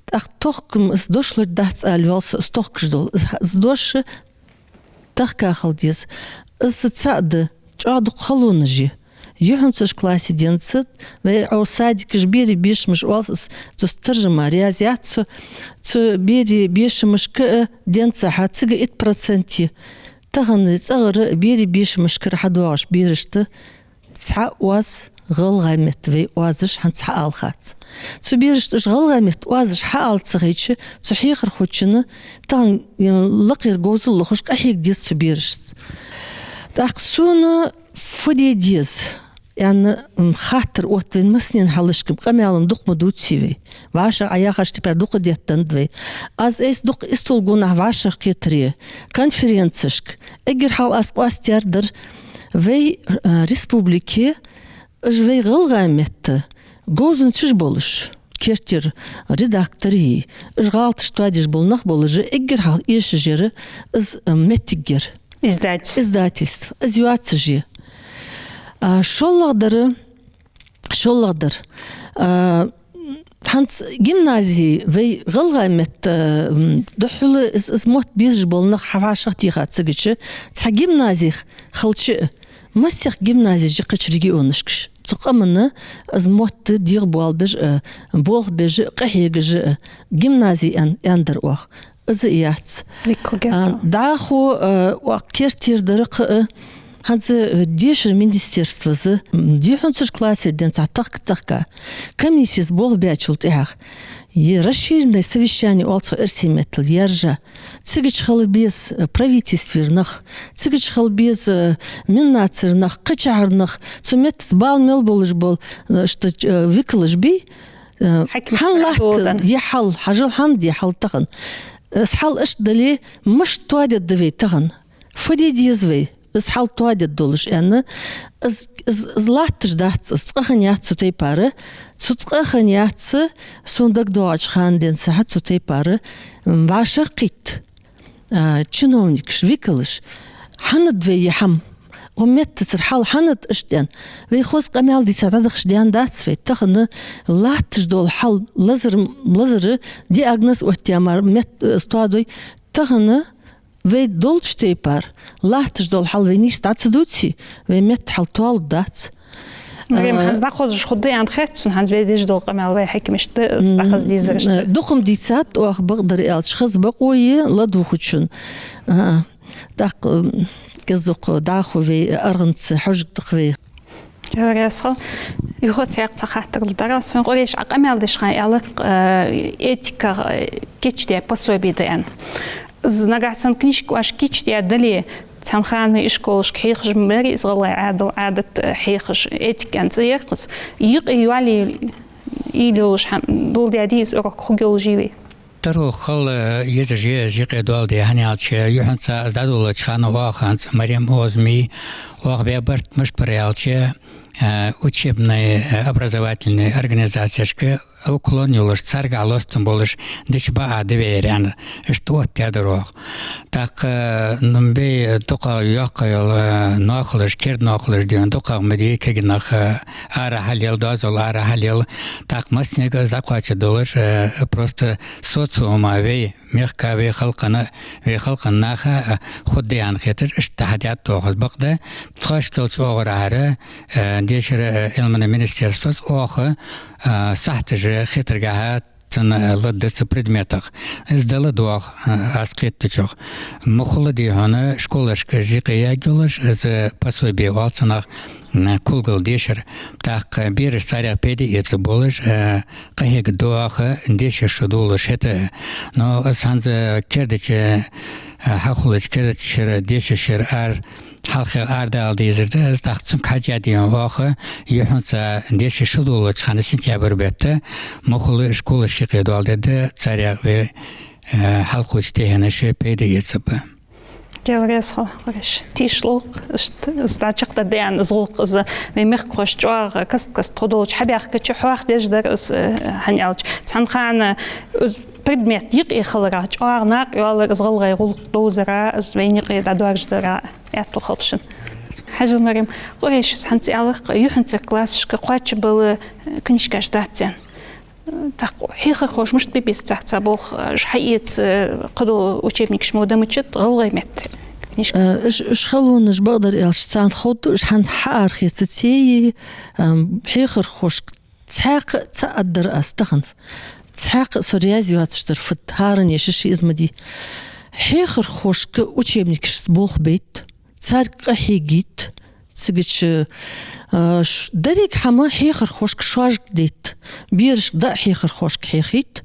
ТӀаккха тохкам из дошлар дац ала йоал со, из тохкаш дола. Из, из дош тахка хила деза. Из цаӀ да, чӀоагӀа дукха халонаш я. Юххьанцарча классе денз, вай Ӏо садикаш берий бешамаш оалаш, из цу таржама раьза яц со, цу берий бешамашка а денз хьа цига итт процент я. Тахан цӀагӀара берий бешамашкара хьадоагӀаш берашта цхьа оаз гӀалгӀай метта вай оазаш хӀанз хьаала хац. Цу берашта уж гӀалгӀай метта оазаш хьаала ца хайча, цу хьехархочунна тахан, э, лакхера говзал лохаш къахьега деза цу берашца. ТӀаккха сона фу де деза аьнна, м, хаттар отт вайна массанена хьалхашка, къамаьл-м дукха ма дувций вай. ВӀашагӀ Ӏа яхача тайпара дукха деттад вай. Аз айса дукха истол гонахьа вӀашагӀкхетар я, конференцешка. Эггара хьалха аз къоастаяьр дар вай, э, республике, уж вай гӀалгӀай метта говзанчаш болаш, керттера редакторий, уж гӀалаташ тоадеш бола нах болаш, эггара хьалха эшаш яр из, э, моттиг яр. Издательство. Издательство. Из йоацаш я. А, шоллагӀдар, шоллагӀдар. А, хӀанз гимнази вай гӀалгӀай метта, м, духхьал из, из мотт безаш бола нах хьавӀашагӀтеха цига, цхьа гимнази хилча, массехк гимназеш я кхыча регионашка. Цу къаманна из мотт дегӀабоалабеш а, болх беш а, къахьегаш а, гимнази аьн-, аьннадар оаха. Из а яц. Дикка герга. А, дӀахо, а, оаха керттера дар кхы а, хӀанз, э, дешара министерствос, м, юххьанцарча классе денз тахка-тахка комиссес болх баьчул тӀехьагӀа, е расширенное совещание оал цох эрсий меттала, яьржа. Цига чу хила беза, э, правительствера нах, цига чу хила беза, э, Миннацара нах, кхычахьара нах, цу меттаца бала мел болаш бола, э, что, э, викалаш бий, э, хьакимаш хӀана латт тӀа да е хьал, хьажал, хӀана да е хьал тахан. Из хьал иштта дале, мишта тоадергда вай тахан? Фу де деза вай, из хьал тоадергдолаш аьнна, из, из, из латташ дац, из цкъа хинна яц цу тайпара, цу цкъа хинна яц, сона дагадоагӀача хана денз хьа цу тайпара, м, вӀашагӀкхийтта, а, чиновникаш, викалаш, хӀана да вай е хӀама, укх меттацара хьал хӀана да иштта аьнна. Вай хоза къамаьл дийца дӀадахача даьннадац вай, тахан латташ дола хьал лазар, лазар диагноз оттаяь мара метта, э, тоадой, тахан вай долча тайпара латташ дола хьал вай нийса дӀа ца дувце, вай метта хьал тоалургдац. Марем, а, хӀанз дӀахозаш хургда аьнна хет сона, хӀанз вай деш дола къамаьл вай хьакимашта, м, дӀахоза дезараш. Э, дукха-м дийцад оаха, бакъдар аьлча, хоза бокъо я ладувгӀачун. А, тӀаккха, м, кӀезиг-дукха дӀахо вай аргӀанца хьожаргда-кх вай. Йорасхо, юха цхьаькха цхьа хаттар ладар аз. Сона, Къурейш, Ӏа къамаьл деш хана аьлар, э, этика, э, кийчдаь пособи да аьнна. Из нагахьа санна книжка оаш кийчдаь дале, цхьан хана ишколашка хьехаш ма барий из гӀалгӀай Ӏаьдал, Ӏадат, э, хьехаш, этика аьнна цӀи яр-кх из. Юкъе йоалае йолаш хӀама доладаьдий из урок, хургйолаш йий вай? Таро хала езаш я из юкъе доаладе, хӀана аьлча, юххьанца аз дӀадолалуча хана оаха, хӀанз Марем оза ма йий, оаха баь барт мишта бар аьлча, э, учебный, э, образовательный организацешка уклон йолаш, царгахьа лостам болаш дича баа да вай ер аьнна, иштта оттадаьдар оаха. ТӀаккха, ну, бе дукхагӀа йоккха йола, э, ноахалаш, керда ноахалаш да хьона, дукхагӀа ма дий кагий нах, э, ара хьалъяла, доазол ара хьалъяла. ТӀаккха массанега из дӀакхоачаргдолаш, э, просто социума вай, мехка вай халкъана, вай халкъа наха, э, хургда аьнна хеташ, иштта хьадаьд оаха из бакъда. Тхоашкарча оагӀорахьара, э, дешара, э, Ӏилман министерствос оаха, э, сахьташ хетаргахьа цунна, э, ладда цу предметах. Из дала доагӀа, э, аз кхетачох. Мухала дий хьона школашка юкъе яггйолаш, из пособи оал цунах, м, кулгал дешар. ТӀаккха бераш царех пайда эца болаш, э, къахьега доагӀа деша шу долаш хӀаьта. Но аз хӀанз кердача, э, хьахулача кердача шера, деша шера ара, хьалхе арадала дезар да, аз тӀаккха цунга хьежжа дий хьона оаха, юххьанца деша шу долалуча хана сентябрь бетта, мухала школашка юкъе доаладергда, царех вай, э, хьалкхувш техьенаш пайда эцаргба. Йорасхо, Къурейш, тийша гӀулакх, иштта, из дӀачакхдергда аьнна из гӀулакх, из вай мехкахоша чӀоагӀа каст-каста тхо долча хьабаьхкача хьоахадеш дар из, э, хӀана аьлча. Цхьан хана из Предмет юкъе хилара, чӀоагӀа накъайоалар из гӀалгӀай гӀулакх довзара, из вайна юкъе дӀадоаржадара аьттув хилба шун. Хьажал, Марем, Къурейшас хӀанз аьлар-кх, юхьанцарча классашка кхоачашбала, э, книжкаш дац аьнна. ТӀаккха хьехархоша мишта бе беза царца болх, уж хьаэца, э, кхыдола учебникаш мо да мичад гӀалгӀай метта книжка? Э, уж, уж халонаш, бакъдар аьлча, царна ховргда уж хӀана хьаарахецац, ам, хьехархошка цхьаькха а ца аргдар аз тахан. Цхьаькха а со раьза йоацаш дар фуд, хӀаране ший-ший из ма дий. Хьехархошка учебникашца болх бейт, царга къахьегийт, цигача, а, ш-, деррига хӀама хьехархошка шоашка дейт, берашка даа хьехархошка хьехийт,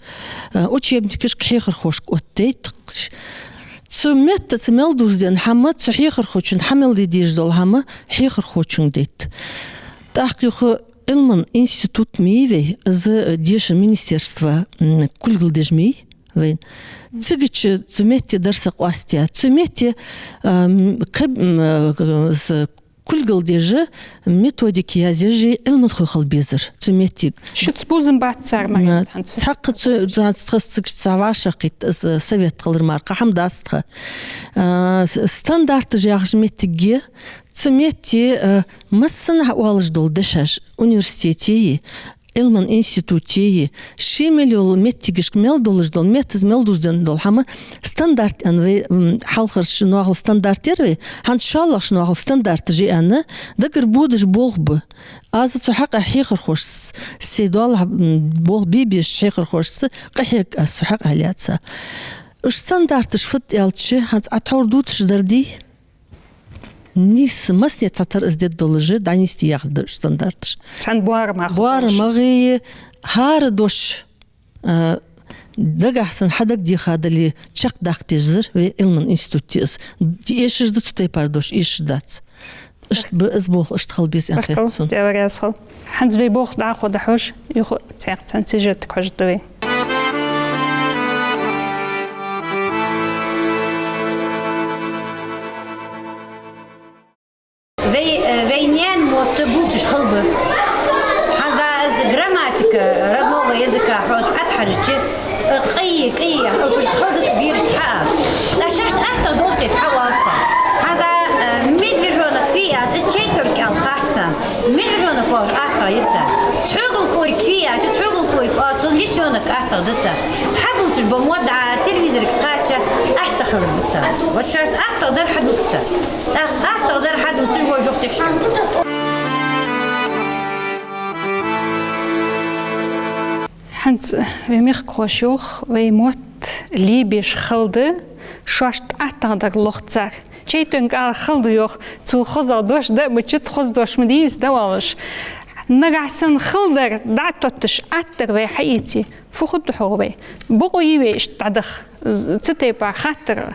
а, учебникашка хьехархошка оттадайт. Цу меттаца мел дувзаденна хӀама, цу хьехархочунна хьа мел де дезаш дола хӀама хьехархочунга дейт. ТӀаккха юха Ӏилман институт ма йий вай, из дешан министерства, м, кулгалдеш ма йий вайна. Цигача цу метте дар са къоастаяь. Цу метте, а, м, каб-, м, а, из кулгалдеш, методика язъеш Ӏилманхой хила безар цу метте. Шуца бувзам бац цар, Марем, хӀанз? Цхьаккха цу, цхьа, цхьа цигача цхьа вӀашагӀкхийтта из совет хилар мара, кхы хӀама дац тха. А, с-, стандарташ яхача моттиге, цу метте, а, массанахьа оалаш дола дешаш университете, Ӏилман институте, ший мел йола моттигашка мел долаш дола, меттаца мел дувзаденна дола хӀама стандарт аьнна вай, м, хьалхарча наьха стандарт яр вай, хӀанз шоллагӀча наьха стандарт я аьнна, дагара бодаш болх ба. Аз цу хьакъехьа хьехархошца, сай доалахьа, м, болх бе безача хьехархошца къахьег аз цу хьакъехьа лаьца. Уж стандарташ фуд аьлча, хӀанз Ӏа тхьовра дувцаш дар дий? Нийсса массане цхьатарра из дергдолаш дӀанийсде яхар да уж стандарташ. Цхьан боарамах. БоарамагӀеи, хӀара дош, а, дагахьа санна хьадагадеха дале, чакхдаккха дезар вай Ӏилман институте из. Эшаш да цу тайпара дош, эшаш дац. Иштта ба из болх, иштта хила беза аьнна хет сона. Баркал, Даьла раьза хилва. ХӀанз вай болх дӀахо дӀахьош, юха цхьаькха цхьан сюжетага хьожаргда вай. Вай, э, вай наьна мотт бувцаш хила ба. ХӀанз из грамматика родного языка хьожаш Ӏотхьарча, э, къий, къий, алкаш хала дац берашта хьаала. ТӀаккха шоашта аттагӀа долча тайпара хьаоал цар. ХӀанз, э, медвежонок фу яц, из чей-турк аьнна хац царна. Медвежонок оалаш аттагӀа я царна. Цхьогалкъориг фу яц, цхьогалкъориг оал, цунна лисёнок аттагӀа да царна. Хьабувцаш ба мотт, телевизорга кхаьча, аттагӀа хилар да царна. Вот шоашта аттагӀа дар хьадувц цар. ТӀаккха аттагӀа дар хьадувцаш вож юхатехаш. ХӀанз вай мехкахоша йоах, вай мотт лебеш хала да, шоашта аттагӀа дар лох цар. Чей-турк аьнна хала да йоах, цул хозагӀа дош да а мичад, хоза дош ма дий из дӀаоалаш. Нагахьа санна хала дар дӀатотташ, атта дар вай хьаэце, фу хургда хьогӀ вай? Бокъо йий вай иштта дӀадаха? З-, цу тайпара хаттар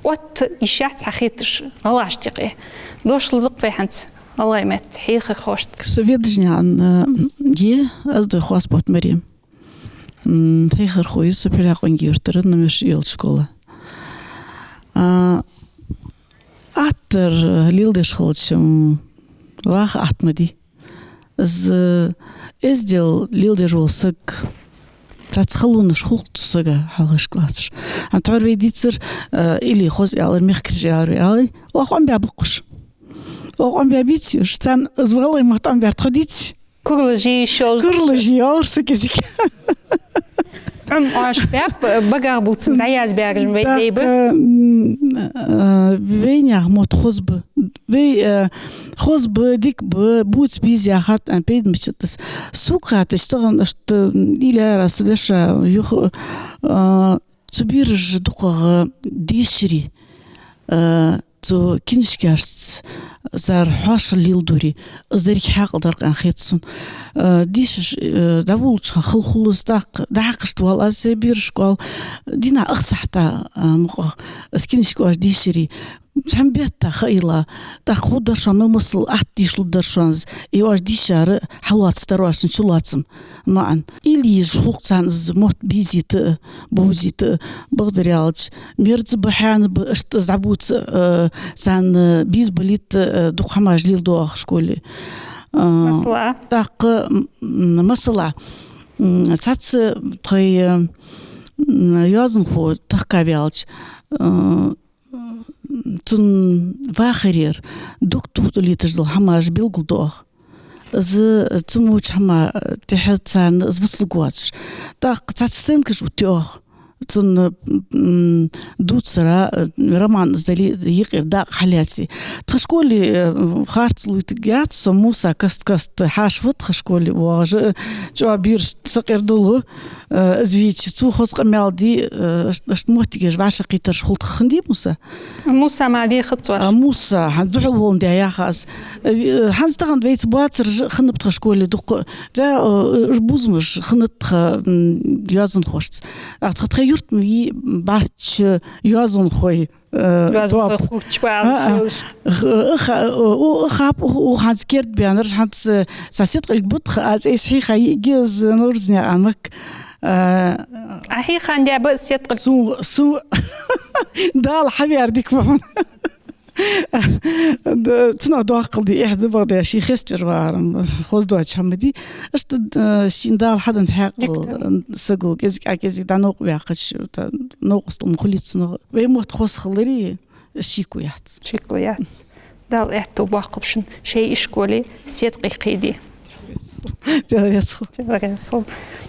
отта йиш яц хьа хеташ гӀалгӀашта юкъе. Дош лургда-кх вай хӀанз гӀалгӀай метта хьехархошта. Со Ведажнаькъан, э, я, аз дой Хоспот Марем. М, хьехархо я со Пхьилекъонгий-Юртара, номер шиъ йолча школа. А, аттар, э, леладеш хилча, м, ваха атта ма дий. Из, э, эздел леладеш вола саг, цхьацца халонаш хул цу сага хьалхашка латташ. ХӀанз тхьовра вай дийцар, э, или хоза аьлар, мехкарий аьлар, аьлар, оаха Ӏомабаь баккхаш. Оаха Ӏомабаь беций уж? Царна из гӀалгӀай мотт Ӏомабаьр тхо деций? Куралаш йий шоаш? Куралаш йий, оалар са кӀезига. Ӏом оаш баьб, багах бувцам дӀаязбаьраш вай леб. ТӀаккха, м, э, вайнаьха мотт хоза ба. Вай, э, хоза ба, дика ба, бувца беза яхад, а, пайда мичад из. Сога хетача тахан иштта, м, или яр аз цу деша юха, э, цу бераша дукхагӀа дешаре, э, цу книжкашца цар хьоашал леладаре, из деррига хьаькъал дар-кх аьнна хет сона. Э, дешаш, э, дӀаволалуча хана хала хул из, тӀаккха дӀахьакхашта вал аз сай берашка оал, дийнахьа ах сахьата, э, мукъагӀа, из книжка оаш дешаре, цхьан бетта хаийла, тӀаккха ховргдар шоана мел масал атта дешалургдар шоана из, из оаш дийшар хьалоацаргдар оаш цун чулоацам маӀан. Или езаш хул-кх царна из мотт безийта а, бовзийта а, бакъдар аьлча, мерза ба, хьаьна ба, иштта из дӀабувца, э, царна беза балийта, э, дукха хӀамаш леладу оаха школе. Э, масала? ТӀаккха, м, масала, м, цхьацца тхоай, э, м, йоазонхо тахка ваьлча, э, цун вахарера дог тохталийташ дола хӀамаш белгалду оаха. Из цу моча хӀама тӀехьа царна из вицлургвоацаш. ТӀаккха цхьацца сценкаш оттаю оаха. Цун, м, дувцара, э, роман из дале, юкъера дакъа хьалаьце. Тха школе, э, харц луйтаргьяц со, Муса каст-каста хьаьша ва тха школе воагӀаш, э, чӀоагӀа бераш сакъердалу, э, из вийча. Цо хоза къамаьл дий, э, аш-, ашта моттигаш вӀашагӀкхетараш хул тха, хиннадий, Муса? Муса ма вехац оаш. А, Муса, хӀанз духьал воландаь яхаш. Э, хӀанз тахан вайца боацараш хиннаб тха школе дукха. Да, э, уж бувзамаш хиннад тха, м, йоазонхошца. А тха, тха юрта ма йий бӀарчча йоазонхой, э, йоазонхой топ. Хуччба. А, а. Х-, ха-, у, у, хап, у, у, хӀанз керда баьннараш, хӀанз, э, са сеткъилг бу тха, аз эс хьийха йиӀиг из Нурзанаькъан Макка. Э, Ӏа хьийхандаь ба сеткъилг? Су, су, Дала хьавер дика ва хьона. Да, цунах доаккхал ди, эхь, да, бакъда, ший хеставеш варам, хоза доаца хӀама дий. Ашта, э, шийна Дала хьаденна хьаькъал, дика да. Э, саго, кӀезиг-, а, кӀезига дӀа новкъа ваьккхача, та, новкъостал ма хулий цунах. Вай мотт хоза хилари, шеко яц. Шеко яц. Дала аьттув боаккхалба шун шоай ишколе сеткъа кхийде. Дела реза хилва. Дела реза хилва.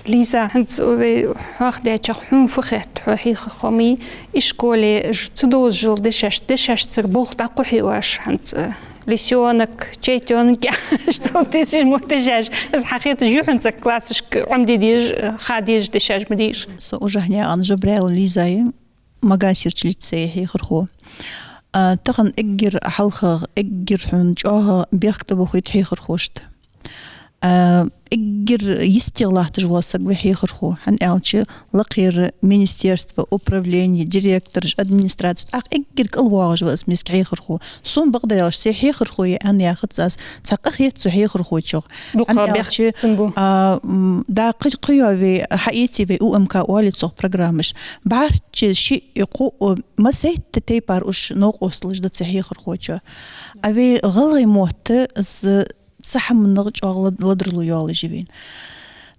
Лиза, хӀанз вай хьоахадаьчох хьона фу хет, хьо хьехархо ма йий, ишколе ж-, ца довзаш дола дешаш, дешашцара болх дӀакхухьий оаш хӀанз, э, лисёнок, чайтёнок, что ты сижмо дешаш, из хьахеташ юхьанца классашка Ӏомаде дезаш, э, ха дезаш дешаш ма дий уж. Со Ужахьнаькъан Жабраил Лиза я. Магасерча лицее хьехархо. А, тахан эггара хьалха, эггара хьона чӀоагӀа бехк тӀабохийт хьехархошта. А, эггара йистегӀа латташ вола саг ва хьехархо. ХӀана аьлча, лакхера министерство, управление, директораш, администраци, тӀаккха эггара кӀал воагӀаш ва из миска хьехархо. Сона бакъдар аьлча, се хьехархо я аьнна яхац аз, цхьа къа хет цу хьехархочох. ХӀана аьлча, а, м, да, кхы-, кхыйола вай, хьаэций вай У М К оалий цох программаш. БӀарчча шиъ, кхоъ, о, массайтта тайпара уж новкъосталаш да цу хьехархочоа. А вай гӀалгӀай мотт из цу хӀаманах чӀоагӀа лад-, ладарлу йоалаш я вайна.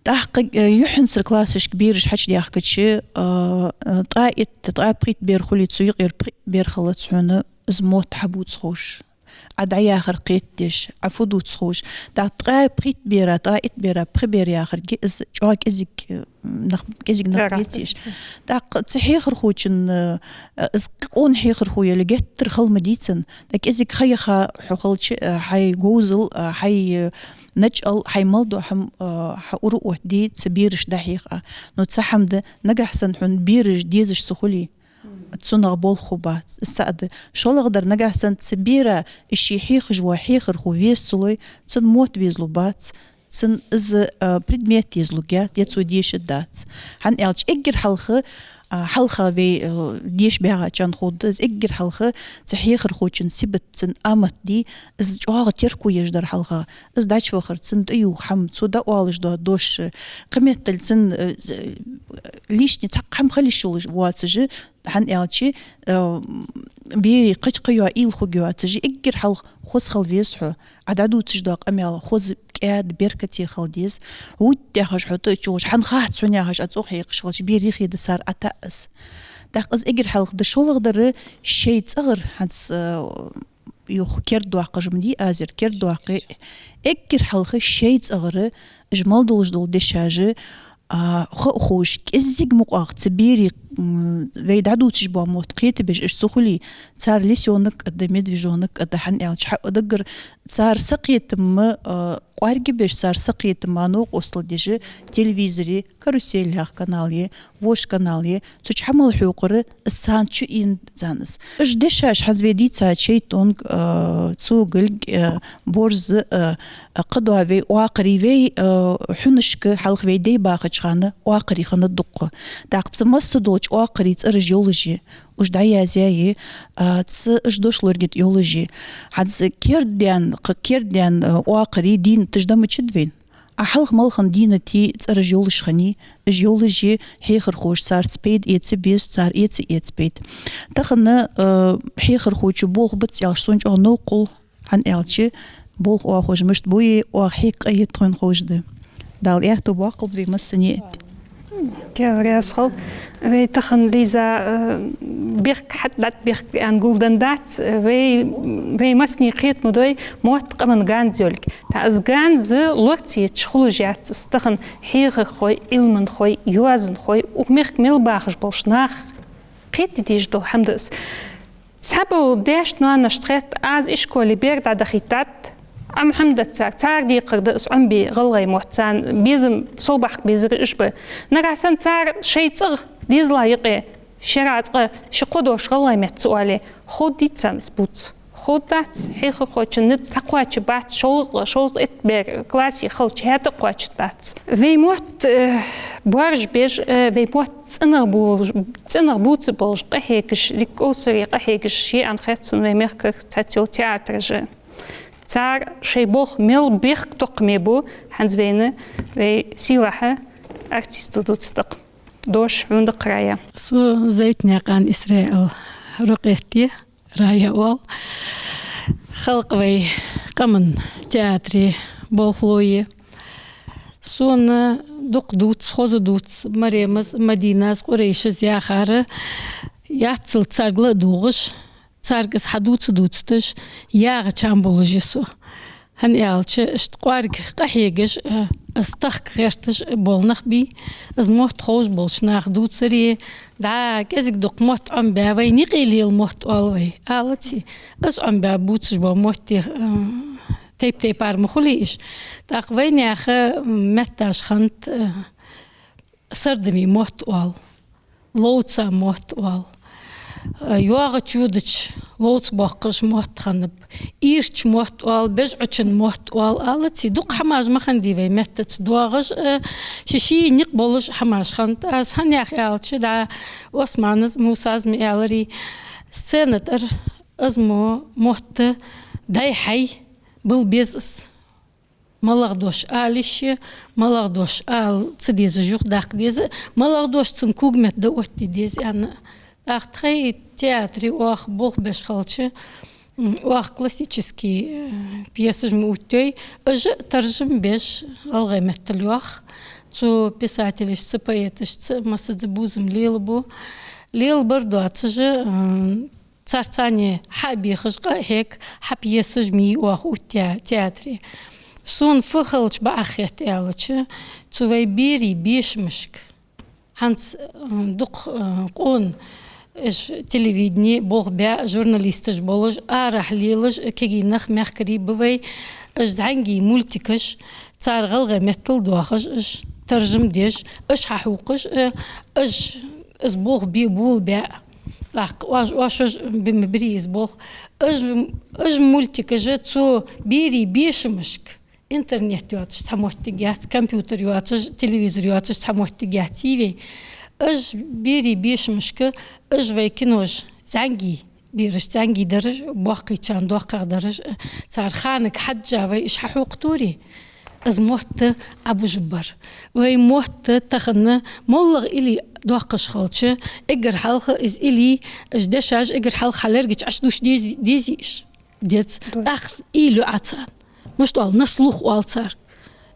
ТӀаккха, э, юххьанцара классашка бераш хьачудаьхкача, э, э, ткъаь итт, ткъаь пхийтта бер хуле, цу юкъера пхиъ бер хилац хьона из мотт хьабувца ховш. Ӏа дӀаяхар кхетадеш, Ӏа фу дувца ховш. ТӀаккха ткъаь пхийтта бера, ткъаь итт бера, пхи бер яхарга из чӀоагӀа кӀезиг, э, нах, кӀезиг нах беций уж. ТӀаккха цу хьехархочун, э, из къона хьехархо яле геттара хала ма дий цун. ТӀаккха кӀезиг ха яха хьо хилча, э, хьай говзал, э, хьай, э, начӀал, хьай мел дола хӀама, э, хьа ура оттаде цу берашта дӀахьеха. Но цу хӀаман да, нагахьа санна хьона бераш дезаш ца хуле, цунах болх хургбац. Из цаӀ да. ШоллагӀдар, нагахьа санна цу бера из ше хьехаш вола хьехархо веза ца лой, цун мотт безалургбац, цун из, а, предмет дезалургьяц, е цо дешаргдац. ХӀана аьлча эггара хьалха, а, хьалха вай, а, деша багӀачарна ховргда из, эггара хьалха цу хьехархочун сибат, цун амат дий, из чӀоагӀа терко еш дар хьалха. Из дӀачувахар, цунна тӀаювха хӀама, цо дӀаоалаш дола дош, кхыметтел цунна, э, з-, лишний цхьаккха хӀама хила йиш йолаш воацаш, хӀана аьлча, э, берий кхыча кхыйола уйла хургйоацаш, эггара хьалха хоза хила веза хьо, Ӏа дӀадувцаш дола къамаьл хоза, кӀаьда, беркате хила деза. ВутӀ яхаш хьо тӀа а чугӀуш, хӀана хац хьона яхаш Ӏа цӀогӀа хьекхаш хилча, берий хеда цар Ӏа таӀас. ТӀаккха из эггара хьалха да. ШоллагӀдар, шоай цӀагӀара хӀанз, э, юха кердадоаккхаш ма дий аз ер, кердадоаккхе, эггара хьалха шоай цӀагӀара уж мел долаш дола дешаш, а, хо-, ховш, кӀеззига мукъагӀа цу берий, м, вай дӀадувцаш бола мотт кхетабеш уж ца хуле, цар лисёнок а да, медвежонок а да, хӀана аьлча, хьа даггара цар сакхетам, а, кӀоаргбеш, цар сакхетама новкъостал деш телевизоре, «Карусель» яха канал я, вож канал я, цу чу хьа мел хьокхар, из царна чу ийна царна из. Уж дешаш хӀанз вай дийца чайтонг, э, цугалг, э, борз, э, кхыдола вай оакхарий, вай, э, хьунашка хьалха вай дай бахача хана оакхарий хиннад дукха. ТӀаккха цу масса долча оакхарий цӀераш йолаш я, уж дӀаязъяь я, а, цу уж дошлоргет йолаш я. ХӀанз кердадаьнна, кхы кердадаьнна, э, оакхарий дийнаташ да ма чуд вайна. А хьалха-малхан дийнатий цӀераш йолаш хиннай, уж йолаш я хьехархоша царца пайда эца беза, цар эца эца пайда. Тахан, э, хьехархочо болх бац аьлча, сона чӀоагӀа новкъа хул, хӀана аьлча болх оахош мишта бу е оаха хьекха къа е тхона ховш да. Дала аьттув боаккхалба вай массане а. Даьла раьза хилва. Вай тахан, Лиза, э, бехк хьатӀадатта бехк аьнна гулденна дац, э, вай, вай массане кхетам бу вай мотт къаман ганз йолга. ТӀаккха из ганз лорацийча хулаш яц из. Тахан хьехархой, Ӏилманхой, йоазонхой, укх мехка мел бахаш болча наха кхетаде дезаш дола хӀама да из. Цхьабола даьшта-ноаношта хет, аз ишколе бер дӀадахийтад, Ӏомабаьб цар, цар декхар да из Ӏомабе гӀалгӀай мотт, царна безам совбаккха безар уж ба. Нагахьа санна цар шоай цӀагӀа дезала юкъе шера цкъа ши-кхо дош гӀалгӀай метта ца оале, ховргдий царна из бувца? Ховргдац, хьехархочун низ дӀакхоачаргбац, шовзткъа, шовзткъеи итт бер классе хилча хӀаьта а кхоачаргдац. Вай мотт, э, боаржабеш, э, вай мотт цӀенагӀа бу-, цӀенагӀа бувца болаш къахьегаш, дика къовсаре къахьегаш я аьнна хет сона вай мехкара цхьацца йола театраш. Цар шоай болх мел бехктокхаме бу, хӀанз вайна вай сийлахьа артиста дувцаргда-кх. Дош хьона да-кх, Рая. Со Зайтнаькъан Исраил рокъетте, Рая оал. Халкъа вай къаман театре болхло я. Сона дукха дувц, хоза дувц Маремас, Мадинас, Къурайшас яхар, яццал царга ла а дугӀаш, царга из хьадувца-дувцаш, ягӀа чам болаш я со. ХӀана аьлча, иштта кӀоарга къахьегаш, э, из тахка гӀерташ бола нах бий, из мотт ховш болча наха дувцаре, дӀа кӀезига-дукха мотт Ӏомабаь, вайна юкъе лела мотт оал вай, алаций. Из Ӏомабаь бувцаш бола моттий, э, тайп-тайпара ма хулий уж. ТӀаккха вайнаьха метташ хиннад, э, сардаме мотт оал, ловца мотт оал, э, йоагӀача-йодача ловца боаккхаш мотт хиннаб, ийрча мотт оал, бежӀачун мотт оал, алаций. Дукха хӀамаш ма хиннадий вай меттаца доагӀаш, э, ший-ший никъ болаш хӀамаш хиннад. Аз хӀана яхар аьлча, дӀа Османас, Мусас ма аьларий, сцена тӀара из мо мотт дӀай-хьай бала беза из. МалагӀа дош ала йиш я, малагӀа дош ала ца деза, юха даккха деза, малагӀа дош цун когаметта да оттаде деза аьнна. ТӀаккха тхоай театре оаха болх беш хилча, м, оаха классически, э, пьесаш ма оттайой, уж а таржам беш гӀалгӀай меттала йоах. Цу писателашца, поэташца массаза бувзам лелабу. Лелабар доацаш а, м, царца цхьана хьа а бехаш, къа а хьег, хьа пьесаш ма йий оаха оттаяь театре. Сона фу хилча бакъахьа хет аьлча, цу вай берий бешамашка. ХӀанз, м, дукха, м, къона уж телевидене болх баь журналисташ болаш, арахьа лелаш кагий нах мехкарий ба вай, уж зӀамигий мультикаш, цар гӀалгӀай меттала доахаш, уж таржам деш, уж хьахьокхаш, э, уж из болх бе болабаь, тӀаккха оаш, оаш уж бе ма бирий из болх. Уж, уж мультикаш цу берий бешамашка, интернет йоацаш цхьа моттиг яц, компьютер йоацаш, телевизор йоацаш цхьа моттиг яц, йий вай. Уж берий бешамашка, уж вай кинош зӀамигий, бераш зӀамигий дараш, боккхийчарна доккхагӀа дараш, цар ханага хьежжа вай уж хьахьокхаторий, из мотт Ӏобужаргбар. Вай мотт тахан моллагӀа илли доаккхаш хилча, эггара хьалха из илли, уж дешаш эггара хьалха хьалергача Ӏочудувш дезий, дезий уж? Деза. Дой. ТӀаккха уйла ю Ӏа царна. Мишта оал, на слух оал цар.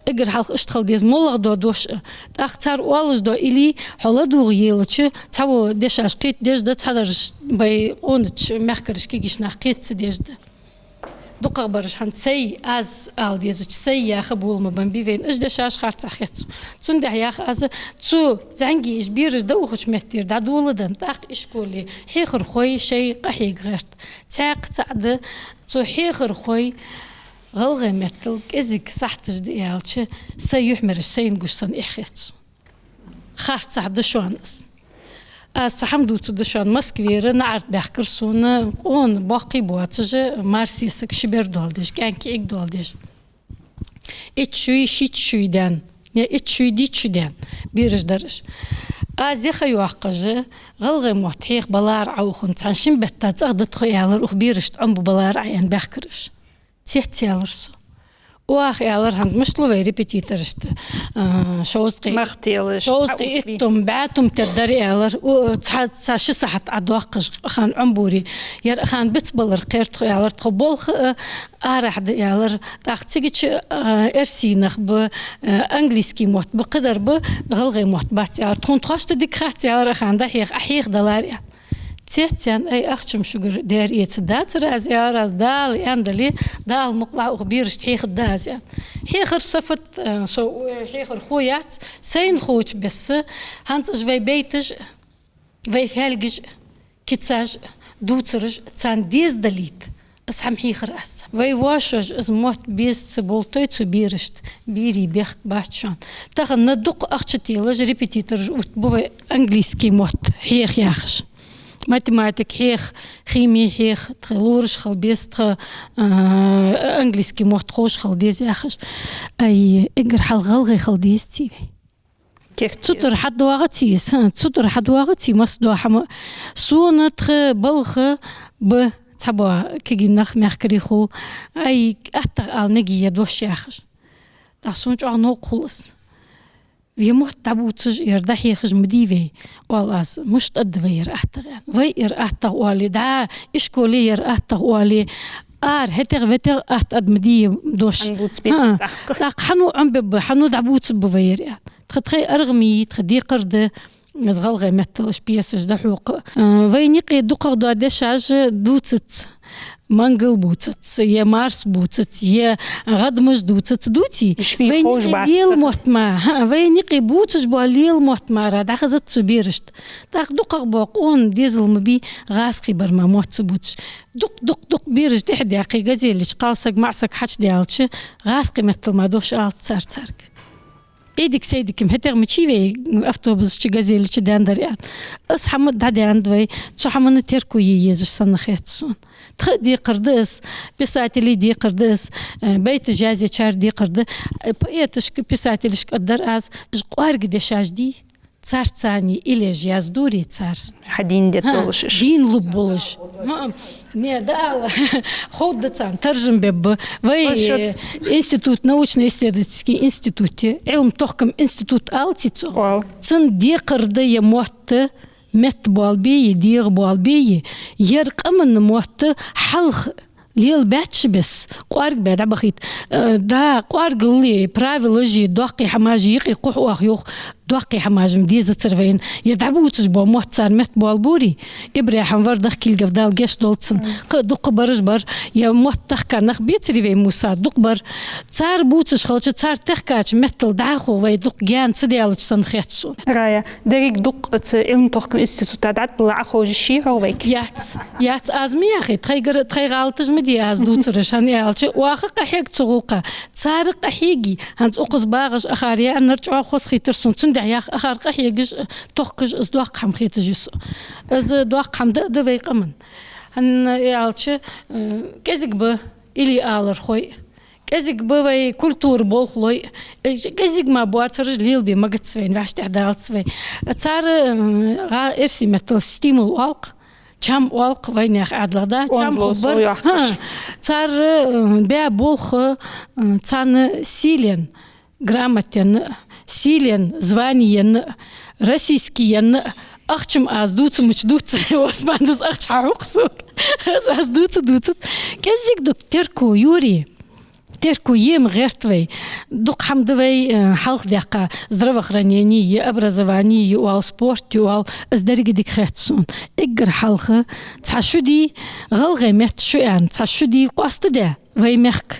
Эггара хьалха иштта хила деза, моллагӀа дола дош а. ТӀаккха цар оалаш дола илли хьо ладувгӀа елча, цхьавола дешаш кхетадеш да, цхьадараш вай къонача мехкарашка кагийча наха кхета ца дезаш да. ДукхагӀбараш хӀанз сай, аз ала дезача сай яха бола ма бий вайна. Уж дешаш харцахьа хет сона. Цудухьа йоах аз, цу зӀамигий уж бераш дӀаухача меттера дӀадоладенна, тӀаккха ишколе хьехархой шоай къахьега гӀерт. Цхьаькха цаӀ да, цу хьехархой гӀалгӀай меттала кӀезига сахьташ да аьлча, сай юхьмараш сайна гуш санна эхь хет сона. Харцахьа да шоана из. Аз цхьа хӀама дувцаргда шоана. Москвера наӀарга баьхкар сона къона, боккхий боацаш, мар-сесаг, ши бер дола деш, кӀаьнк-кӀиӀиг дола деш. Итт шуи шийтта шуи даьнна, е итт шуи дийтта шу даьнна бераш дар уж. Аз яха йоаккхаш, гӀалгӀай мотт хьеха балар Ӏа укхунна, цхьан-шин бетта цӀагӀа да тхо, аьлар, укх берашта Ӏомабу балар Ӏа, аьнна, баьхкар уж. Цецъяьлар со. Оаха аьлар, хӀанз мишта лу вай репетиторашта, а, шовзткъе, мах телаш, шовзткъе хьаутбий, иттум, бӀаь тума теддар аьлар. У, цхьа, цхьа ши сахьат Ӏодоаккхаш хан Ӏомабури. Ер хан бицбалар кхер тхо аьлар, тхо болх, а, арахьа да аьлар. ТӀаккха цигача, а, эрсий нах ба, а, английский мотт ба, кхыдар ба, гӀалгӀай мотт бац аьлар. Тхона тхоашта дика хац аьлар, а хан дӀахьеха, Ӏа хьехадалар аьнна. Цецъян, ай, ахчам шугара дер эца дацар аз, аьлар аз, Дала аьнна дале, Дала мукъалахь укх берашта хьехаргда аз, аьнна. Хьехар са фат, э, со, э, хьехархо яц, сайна ховча бесса, хӀанз уж вай байташ, вай фаьлгаш, кицаш, дувцараш, царна деза далийта. Аз хӀама хьехар аз. Вай воашош, аз мотт беза ца болийтий цу берашта, берий бехк бац шоана. Тахан дукха ахча телаш, репетитораш оттабу вай английский мотт хьеха яхаш. Математика хьеха, хими хьеха, тха лораш хила беза, тха, а, английский мотт ховш хила деза яхаш. Ай, эггара хьалха гӀалгӀай хила дезаций вай? Цу тӀара хьадоагӀаций из, хӀа, цу тӀара хьадоагӀаций масса дола хӀама. Сона тха балха ба цхьабола кагий нах мехкарий хул, ай, аттагӀа ала мегаргья дош яхаш. ТӀаккха сона чӀоагӀа новкъа хул из. Вай мотт дӀабувцаш, ер дӀахьехаш ма дий вай, оал аз, мишта аргда вай ер аттагӀа, аьнна. Вай ер аттагӀа оале, дӀа ишколе ер аттагӀа оале, ара хӀетагӀа-ветагӀа атта аргда ма дий дош. ХӀана бувцабе, хӀа, тӀаккха? ТӀаккха хьан Ӏомабергба, хьан дӀабувцаргба вай ер, аьнна. Тха тхай аргӀамий, тха декхар да, аз гӀалгӀай меттала уж пьесаш дӀахьокха. Э, вай никъ дукхагӀдола дешаш дувцац, мангал бувцац, е марс бувцац, е гӀадмаш дувцац, дувций? Вай никъ лела мотт ма, хӀа, вай никъ бувцаш бола лела мотт мара дӀахазац цу берашта. ТӀаккха дукхагӀбола къона дезал ма бий гӀазкхий бар мара мотт ца бувцаш. Дукха, дукха, дукха бераш тӀехьа даьккхе газель чу, кхалсаг, маӀсаг хьачудаьлча, гӀазкхий меттала мара дош алац цар царга. Эдик-седик-м хӀетагӀа мичай вай автобуса чу, газель чу даьннадар, аьнна. Из хӀама дӀадаьннад вай, цу хӀаманна терко е езаш санна хет сона. Тха декхар да из, писателий декхар да из, э, байташ язъечар декхар да. Э, поэташка, писателашка аргдар аз, уж кӀоарга дешаш дий, царца цхьана илеш яздури цар. Хьадийна де, хӀа, долаш уж. Дийна лургболаш. Ма, не, да ала. Ховргда царна, таржам бергба. Вай, э, институт, научно-исследовательский институт, Ӏилма-тохкама институт алаций цох? Оал. Цун декхар да ер мотт метта боалабе, дегӀа боалабе, ер къаман мотт хьалха лелабаьча бесса, кӀоарга баь дӀабахийта. Э, да, кӀоаргал е, правилаш е, доккхий хӀамаш е юкъе кхухь оаха юха, доккхий хӀамаш-м дезацар вайна. Ер дӀабувцаш бола мотт цар метта боалабури, ИбрахӀим вар, дахкилгав, Дала гешт долда цунна. Кхы дукха бараш бар, ер мотт тахка нах бецарий вай, Муса, дукха бар. Цар бувцаш хилча, цар тахкача меттала дӀахо вай дукха гаьна ца даьлча санна хет сона. Рая, деррига дукха цу Ӏилма-тохкама института дӀатӀадилла Ӏоховша йий хьога вайга? Яц, яц, аз ма яхий, тхайгара, тхай гӀалаташ ма дий аз дувцараш, хӀана аьлча, оаха къахьег цу гӀулакха, цар къахьегий, хӀанз укхаза багӀаш акхар яьннар чӀоагӀа хоза хийтар сона, цудухьа яха акхар къахьегаш, тохкаш, из доккха хӀама хеташ я сона. Из доккха хӀама да, да вай къаман. ХӀана аьлча, э, кӀезига ба илли алархой, кӀезига ба вай культура болхлой, э, кӀезига мара боацараш лелабе магац вайна, вӀаштӀехьадалац вай. Цар, э, гӀа-, эрсий меттала стимул оал-кх, чам оал-кх вайнаьха Ӏаьдалах, да? Чам хургбар. ХӀа, цар, э, баь болх, э, царна сийлен грамотенна а, сийлен званиенна а, российскиенна а, ахча-м аз дувца мича дувц, Осман, аз ахча хьахьокх сога. Аз, аз дувца дувцац. КӀезига-дукха терко йора, терко е-м гӀерт вай. Дукха хӀама да вай, э, хьалха даьккха: здравоохранение е, образование е оал, спорт е оал, из деррига дика хет сона. Эггара хьалха цхьа шу дий, гӀалгӀай метта шу аьнна, цхьа шу дий къоастадаь вай мехка.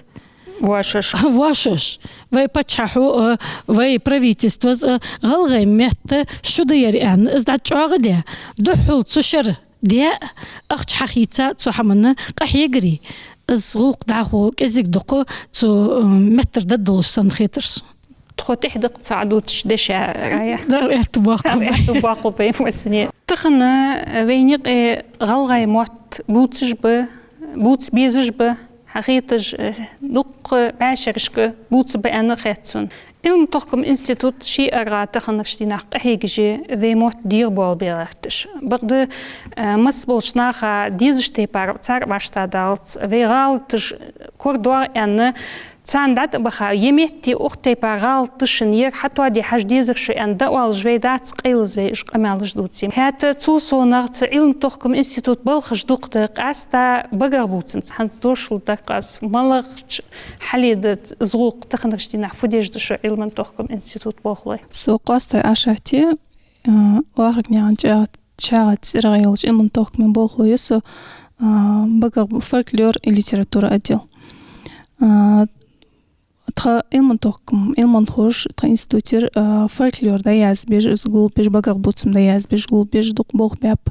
Воашош. Воашош. Вай паччахьо а, вай правительствос а гӀалгӀай метта шу да ер аьнна, из дӀачӀоагӀдаь, духхьал цу шера даь, ахча хьахийца, цу хӀаманна къахьегари. Из гӀулакх дӀахо кӀезига-дукха цу, э, меттара даддолаш санна хетар сона. Тхо тӀехьа даккха ца Ӏодувцаш деша, Рая. Дала аьттув боаккхалба. Дала аьттув боаккхалба вайна массане. Тахан вайна юкъе гӀалгӀай мотт бувцаш ба, бувца безаш ба, хьахеташ, э, дукха вӀашагӀъешка бувца ба аьнна хет сона. Ӏилма-тохкама институт ший аргӀагӀа таханарча дийнахьа къахьегаш я вай мотт дегӀабоалабе гӀерташ. Бакъда, э, масса болча наха дезача тайпара цар вӀаштӀадалац, вай гӀалаташ корадоагӀа аьнна, Царна дӀатӀабаха, е метте укх тайпара гӀалат да шун, ер хьатоаде хьажа дезар шо аьнна, дӀаоалаш вай дац, къайлаза вай уж къамаьлаш дувце. ХӀаьта цул совгӀа цу Ӏилма-тохкама институт балхаш дукха да, къаьстта багахбувцамца. ХӀанз дош лургдар-кх аз, малагӀча хьале да из гӀулакх таханарча дийнахьа, фу деш да шо Ӏилма-тохкама институт болхлой? Со Къоастой Ӏашатий, а, Вахрукнаькъан ЧӀа-, ЧӀагӀа цӀерагӀа йолча Ӏилма-тохкама болхло я со, а, багах фольклор и литература отдел. А, тха Ӏилма-тохкама, Ӏилманхоша тха институтера, а, фольклор дӀаяздеш, из гулбеш, багахбувцам дӀаяздеш, гулбеш дукха болх баьб,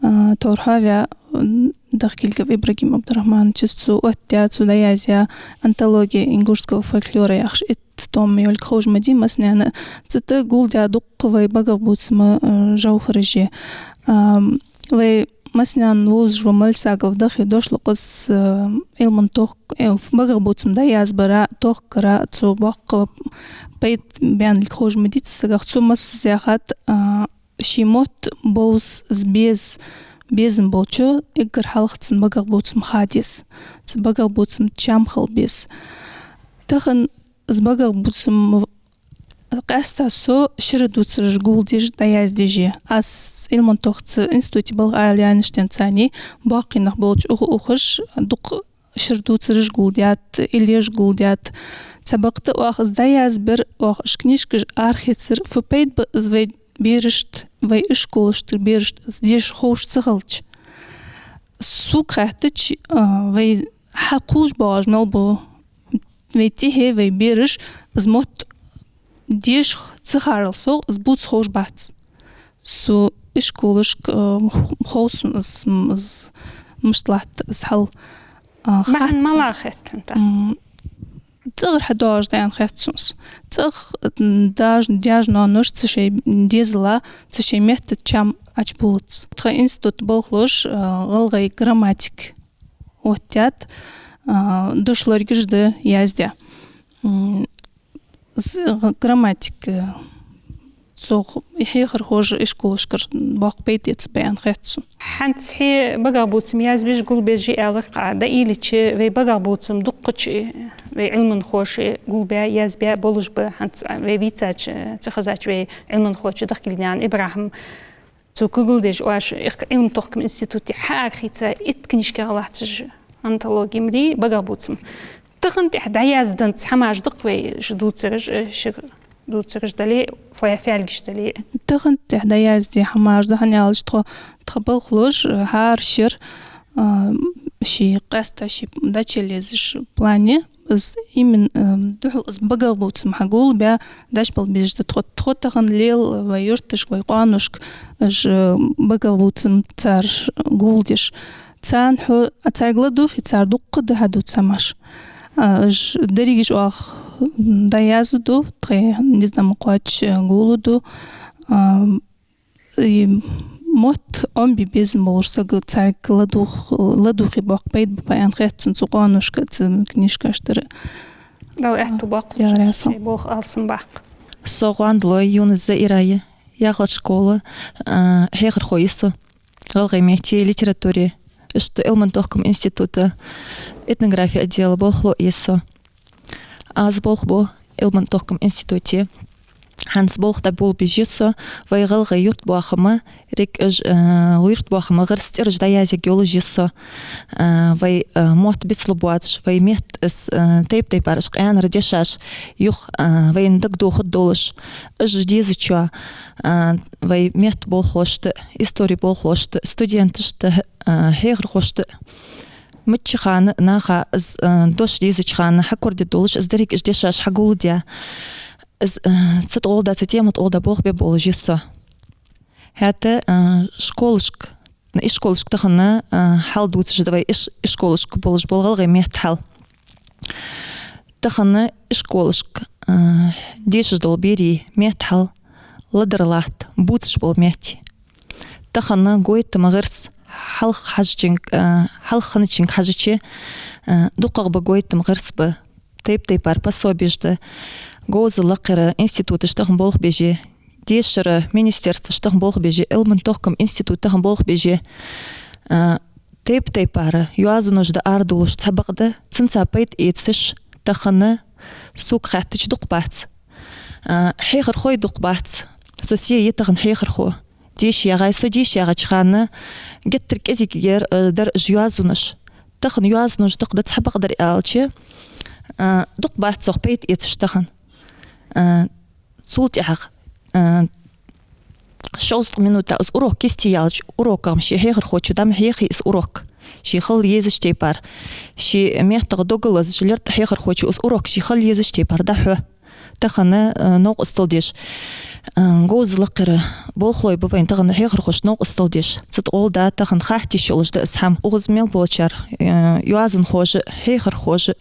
а, торхьаваь, м, Дахкильгов Ибрагим Абдрахмановича, цо оттаяь, цо дӀаязъяь антология ингушского фольклора яхаш итт том йолга ховш ма дий массанена. Цу тӀа гулдаь дукха вай багахбувцама, а, жовхӀараш я. Ам, вай массанена вовзаш ва Мальсагов Дахи, дошлакъас, а, Ӏилма-тохк-, э, багахбувцам дӀаязбара, тохкара цо боккха пайда баьннилга ховш ма дий цу сагах. Цо массаза яхад, а, ший мотт бовз, из беза, безам болчо эггара хьалха цун багахбувцам ха деза, цу багахбувцамца чам хила беза. Тахан из багахбувцам къаьстта со шира дувцараш гулдеш, дӀаяздеш я. Аз Ӏилман-тохкама институте балха ала яьннача денз царна боккхий нах болча уха-, ухаш дукха шира дувцараш гулдаьд, иллеш гулдаьд. Цхьабакъда оаха из дӀаязбар, оаха уж книжкаш арахецар, фу пайда ба из вай берашта, вай ишколашта берашта из деша ховш ца хилча? Сога хаьттача, а, вай хьакхувш боагӀаш мел бола вай тӀехье, вай бераш из мотт деша ца хиларал совгӀа, из бувца ховш бац. Со ишколашка, а, х-, хов сона из, м, из мишта латт из хьал, а, бахьан хац сона. МалагӀа хет хьона тӀаккха? М, цӀагӀара хьадоагӀаш да аьнна хет сона из. ЦӀагӀа, м, даьш-, даьша-ноаноша цу шоай дезала, цу шоай меттаца чам Ӏочубувлац. Тха института болхлоша, а, гӀалгӀай грамматика оттадаьд, а, дошлоргаш да яздаь. М, з-, грамматика, цох хьехархоша ишколашкара боккха пайда эцаргба аьнна хет сона. ХӀанз хье багахбувцам язбеш, гулбеш я аьлар-кх Ӏа, дӀаийлача вай багахбувцам дуккхача вай Ӏилманхоша гулбаь, язбаь болаш ба, хӀанз вай вийцача, ца хезача вай Ӏилманхочо Дахкильгнаькъан ИбрахӀима. Цо кулгалдеш оаш, эх, Ӏилма-тохкама институте хьаарахийца итт книжка латташ, антологи ма дий, багахбувцам. Тахан тӀехьа дӀаязданза хӀамаш да-кх вай, ши дувцараш, э, ши дувцараш дале, фоя фаьлгаш дале. Тахан тӀехьа дӀаяздаь хӀамаш да, хӀана аьлча тхо, тха болхлоша, э, хӀара шера, а, ший къаьстта ший дӀачуяла езаш плане, из именно, э, духьал из багахбувцам хьагулбаь, дӀачубала безаш да тхо. Тхо тахан лел вай юрташка, вай къоношка уж, э, багахбувцам цар гулдеш. Царна хьо, а, царга ладувгӀе, цар дукха да хьадувца хӀамаш. А, уж дерригаш оаха, м, дӀаяздеш да, тхоай низ-м кхоачаш, э, гулдеш да. А, и мотт Ӏомабе безам болаш саг царга ладувгӀ-, ладувгӀе, боккха пайда ба аьнна хет сона цу къоношка, цу книжкаштара. Дала аьттув боаккхалба шоана, шоай болх алсам баккха. Со Гандалой Юнус Заира я, ялхлагӀча школе, а, хьехархо я со гӀалгӀай метте, литературе, иштта Ӏилма-тохкама института этнографи отдела болхло я со. Аз болх бу Ӏилма-тохкама институте. ХӀанз болх дӀаболабеш я со, вай гӀалгӀай юртбоахама, рик аж, э, юртбоахама гӀирс тӀера дӀаязъергйолаш я со. Э, вай, э, мотт бицлургбоацаш, вай метта из, э, тайп-тайпара уж къаьнара дешаш юха, э, вайна дагадохаргдолаш. Уж дезачоа, э, вай метта болхлошта, истори болхлошта, студенташта, э, хьехархошта, мичча хана наха из, э, дош дезача хана хьакорадергдолаш, из деррига уж дешаш хьагулдаь, из, э, цу тӀагӀолла да, цу тема тӀагӀолла да болх бе болаш я со. ХӀаьта, э, школашка, ишколашка тахан, э, хьал дувцаш да вай, иш-, ишколашка болаш бола гӀалгӀай метта хьал. Тахан ишколашка, э, дешаш дола берий метта хьал ладар латт бувцаш болча метте. Тахан гойтама гӀирс хьалха хьажачунга, э, хьалха хинначунга хьежача, э, дукхагӀа ба гойтама гӀирс ба, тайп-тайпара пособеш да, говзал лакхара институташ тахан болх беш я, дешара министерстваш тахан болх беш я, Ӏилма-тохкама институт тахан болх беш я, э, тайп-тайпара йоазонаш да арадоалаш, цхьабакъда цунца пайда эцаш, Тахан сога хаьттача дукха бац. А, хьехархой дукха бац. Со се я тахан хьехархо. Деша ягӀай, со деша ягӀача хана геттара кӀезигагӀа, а, дар уж йоазонаш. Тахан йоазонаш дукха да, цхьабакъдар аьлча, а, дукха бац цох пайда эцаш тахан. А, цул тӀехьагӀа, а, шовзткъа минута из урок кисти яьлча, уроках-м ший хьехархочо дӀа ма хьехий из урок. Ше хила езача тайпара, ший меттах дог лазаш лерттӀа хьехархочо из урок ше хила езача тайпара дӀахьу. Тахан, а, новкъостал деш, а, говза лакхера болхлой ба вайна тахан хьехархошта новкъостал деш. Цу тӀа гӀолла да тахан хатта йиш йолаш да из хӀама. Укхаза мел болчар, а, йоазонхоша, хьехархоша,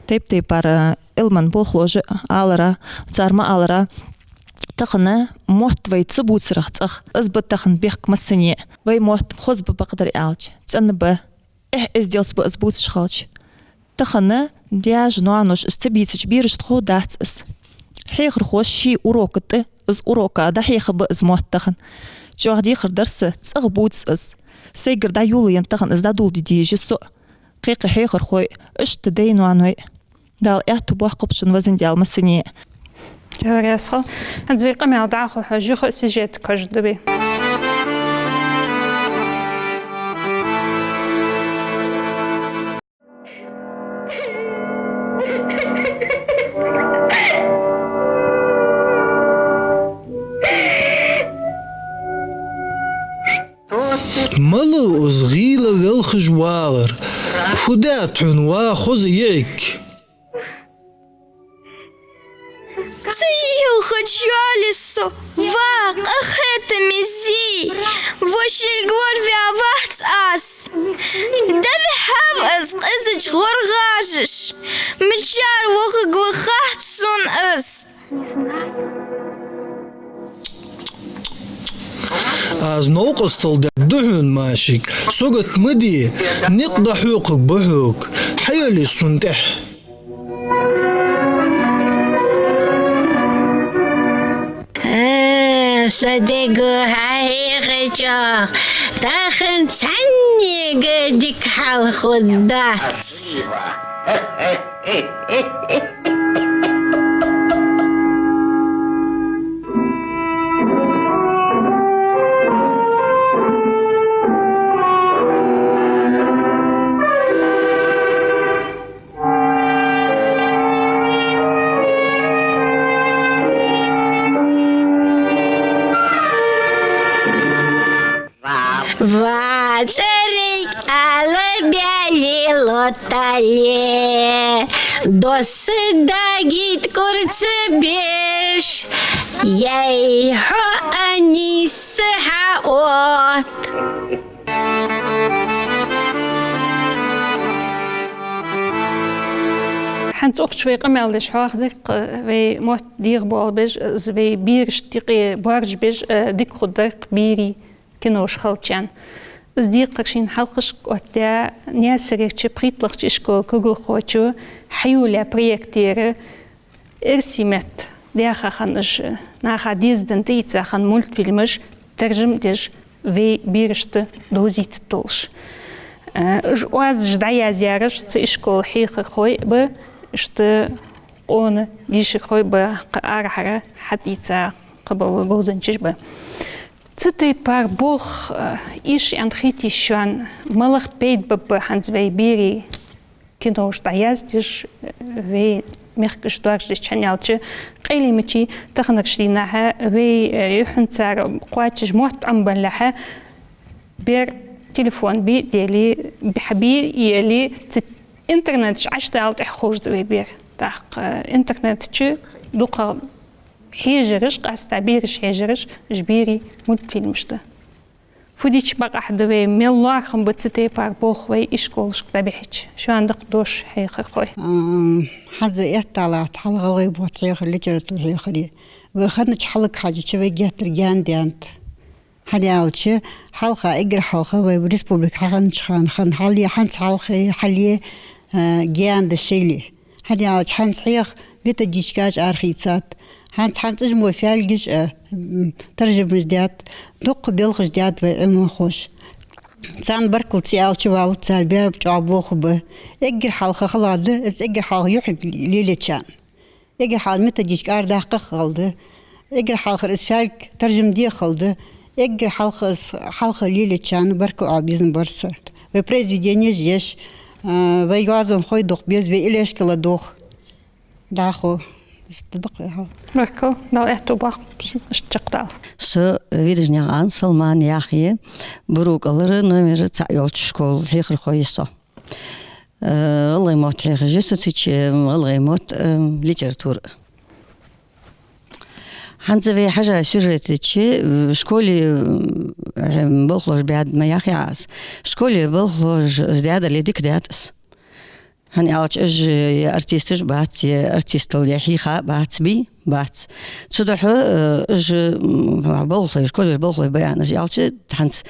тайп-тайпара Ӏилман болхлоша алар, цар ма аллара, тахан мотт вай ца бувцарах цӀагӀа. Из ба тахан бехк массане. Вай мотт хоза ба, бакъдар аьлча, цӀена ба, эхь-эзделца ба из бувцаш хилча. Тахан даьша, ноаноша из ца бийцача, берашта ховргдац из. Хьехархоша ший урока тӀа, из урока дӀахьеха ба из мотт тахан. ЧӀоагӀа дехар дар са, цӀагӀа бувца из. Сайгара дӀайолаенна тахан из дӀадоладе дезаш я со. Кхы-кхы хьехархой, иштта дай-ноаной. Дала аьттув боаккхалба шун, везан Даьла, массане. Хьо раьза хилва. ХӀанз вай къамаьл дӀахо хьожаргда, сюжет кхоачаргда вай. Малав из гӀийла велхаш вагӀар? Фу даьд хьона, ва хоза йиӀиг? Ца йилхача йоалае со, ва къахетаме зи, вошилг лораваь вац аз. ДӀавихьав из къизача гӀоргӀажаш, мичара вохаргва хац сона из. Аз новкъостал даьд хьона, Машик, сагот ма де, никъ дӀахьокхаргба хьога, хьайоалае сона тӀехьа. Э, са дега хьахьехачох, тахан цхьаннега дика хьал хургдац. Ва цӀерий кӀала баьле лоттале, досса дагит кӀурца беш, яй хьо анисса хьаот. ХӀанз укх чу вай къамаьл деш хьоахадир-кх вай мотт дегӀабоалабеш, из вай берашта юкъе боаржабеш, э, дика хургдар-кх берий кинош хилча. Из декхар шийна хьалхашка оттадаьд Наьсарерча пхийтталагӀча ишкола круглохочо хьайолаяь проект яр. Эрсий метта даьха хинна уж, наха дезаденна тӀаийца хинна мультфильмаш таржам деш, вай берашта довзийтаргдолаш. Э, уж оазаш дӀаязъяьраш цу ишкола хьехархой ба, иштта къона дешархой ба, кхы арахьара хьатӀаийца кхыбола говзанчаш ба. Цу тайпара болх, э, эшаенна хетий шоана, малагӀа пайда бергба хӀанз вай берий кинош дӀаяздеш, э, вай мехкаш доаржадеш, хӀана аьлча къайленача таханарча дийнахьа вай, э, юххьанца кхоачаш мотт Ӏомабалалехьа, бер телефон бе а еле, бе-, хьабе а еле, цу интернета чу Ӏочудала тӀехьа ховш да вай бер. ТӀаккха, э, интернета чу дукха хьежараш, къаьстта бераш хьежараш, уж берий мультфильмаш да. Фу дича бакъахьа да вай, мел лоархӀам ба цу тайпара болх вай ишколашка дӀабихьача. Шоана да-кх дош, хьехархой. Ам, хӀанз вай эттӀа латт хьалха гӀалгӀай бутт хьехар, литература хьехаре. Вай хиннача хьалага хьежача, вай геттара гаьна даьннад. ХӀана аьлча, хьалха, эггара хьалха вай республика хьахиннача хана хинна хьал е, хӀанз хьалхе, хьал е, а, гаьна да шоайла. ХӀана аьлча, хӀанз хьеха методичкаш арахийцад. ХӀанз, хӀанз цӀи мо фаьлгаш а, м, таржамаш даьд, дукха белхаш даьд вай Ӏилманхоша. Царна баркал ца аьлча валац цар, бер чӀоагӀа болх ба. Эггара хьалха хала да, из эггара хьалха юхьиг лелаечарна. Эггара хьалха методичка арадаккха хала да. Эггара хьалхара из фаьлг таржам де хала да. Эггара хьалха из хьалха лелаечарна баркал ала безам бар са. Вай произведенеш еш, а, вай йоазонхой дукха беза, вай Илешкала дукха. ДӀахо. Иштта бакъ хьал. Баркал, Дала аьттув боаккхалба шун, иштта чакхдала. Со Виржинян Салман яхе, Бурукъалара номер цхьаъ йолча школа хьехархо я со. Э, гӀалгӀай мотт хьехаш я со, цу чу гӀалгӀай мотт, э, литература. ХӀанз вай хьажа сюжета чу, э, школе, э, балхалоша баьд ма яхий аз. Школе балхалоша из даьдар ле дика даьд из. ХӀана аьлча уж е артисташ бац, е артистал е хьийха бац, бий? Бац. Цудухьа, э, уж, м, балхалой, школера балхалой ба аьнна уж аьлча, хӀанз,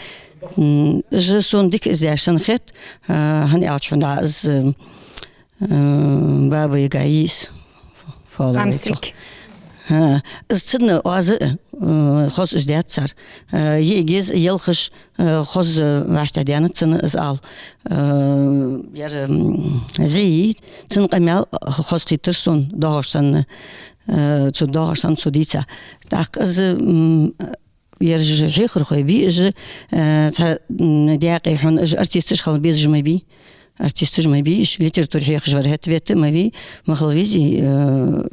м, уж сона дика из даьш санна хет, э, хӀана аьлча хьона из, э, Баба Яга йис. Фоловой Амсик. ХӀа, из цунна оаз, э, хоза из даьд цар. Э, йиӀиг еза, ялхаш, э, хоза вӀаштӀехьдаьннад цунна из ала. Э, яр, м, зӀий, цун къамаьл хоза хийттар сона, доагӀаш санна, э, цо доагӀаш санна цо дийца. ТӀаккха из, м, ераш хьехархой бий уж, э, цхьа, м, даькъе хьона уж артисташ хила безаш ма бий. Артисташ ма бий уж, литература хьехаш вар хӀаьта вета ма вий, ма хила везий, э,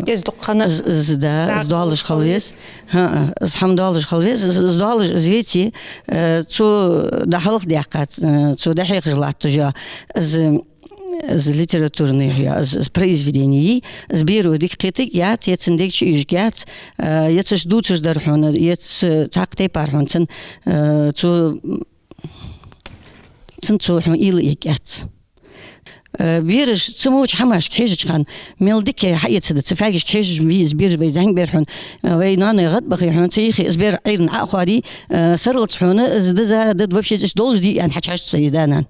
Кез дукха хана из, из, да, из доалаш хила веза. ХӀаа, из хӀама доалаш хила веза, из, из доалаш из веце, э, цо дӀахьалха даьккхад, э, цо дӀахьехаш латташ я из, из литературни я, из, из произведени, из беро дика кхетаргьяц, е цун дег чу ийжаргьяц, э, е цаш дувцаш дар хьона, е ц-, цхьаккха тайпара хьона цун, э, цо Цун цо хьона уйла эггьяц. Э, бераш цу моча хӀамашка хьежача хана, мел дика хьаэцаргда, цу фаьлгашка хьежаш ма вий из бер, вай зӀамига бер хьона, э, вай ноаной гӀадбахе хьона, цу юхе из бер Ӏуйрийна Ӏо а хоадий, э, сарралца хьона из диза, дада вообще из долаш дий аьнна хьачухьежача цо ер да-нана.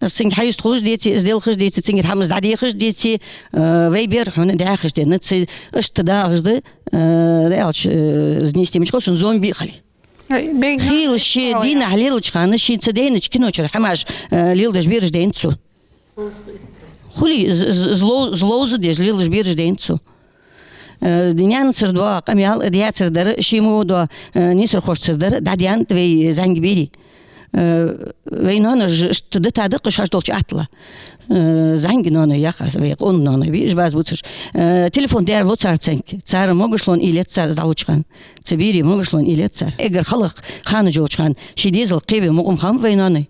Из цунга хьаюст хулаш деце, из делхаш деце, цунга хӀама из дӀадехаш деце, э, вай бер хьона дӀаьхаш дена, цу иштта дагӀаш да, э, да аьлча, э, из нийсде мича хов сона, зомби а хиле. Ай, бегна. Хийла ше дийнахьа лелача хана, шийна ца дайнача кино чура хӀамаш, э, леладеш бераш дайнад цо. Хулий, з-, з-, зло-, зловза деш леладеш бераш дайнад цо. Э, наьнацара доагӀа къамаьл, даьцара дар, ший мо доа, э, нийсархошцара дар дӀадаьннад вай зӀамига берий. Э, вай ноанош иштта дита да-кх шоаш долча аттала. Э, зӀамига ноаной яха аз, вай къона ноаной бий уж, база бувцаш. Э, телефон дерло цар цунга. Цар могаш ловна уйла ец цар из дӀалуча хана. Цу берий могаш ловна уйла ец цар. Эггара хала ханаш йолча хана ший дезалга кхебе мукъам хиннаб вай ноаной.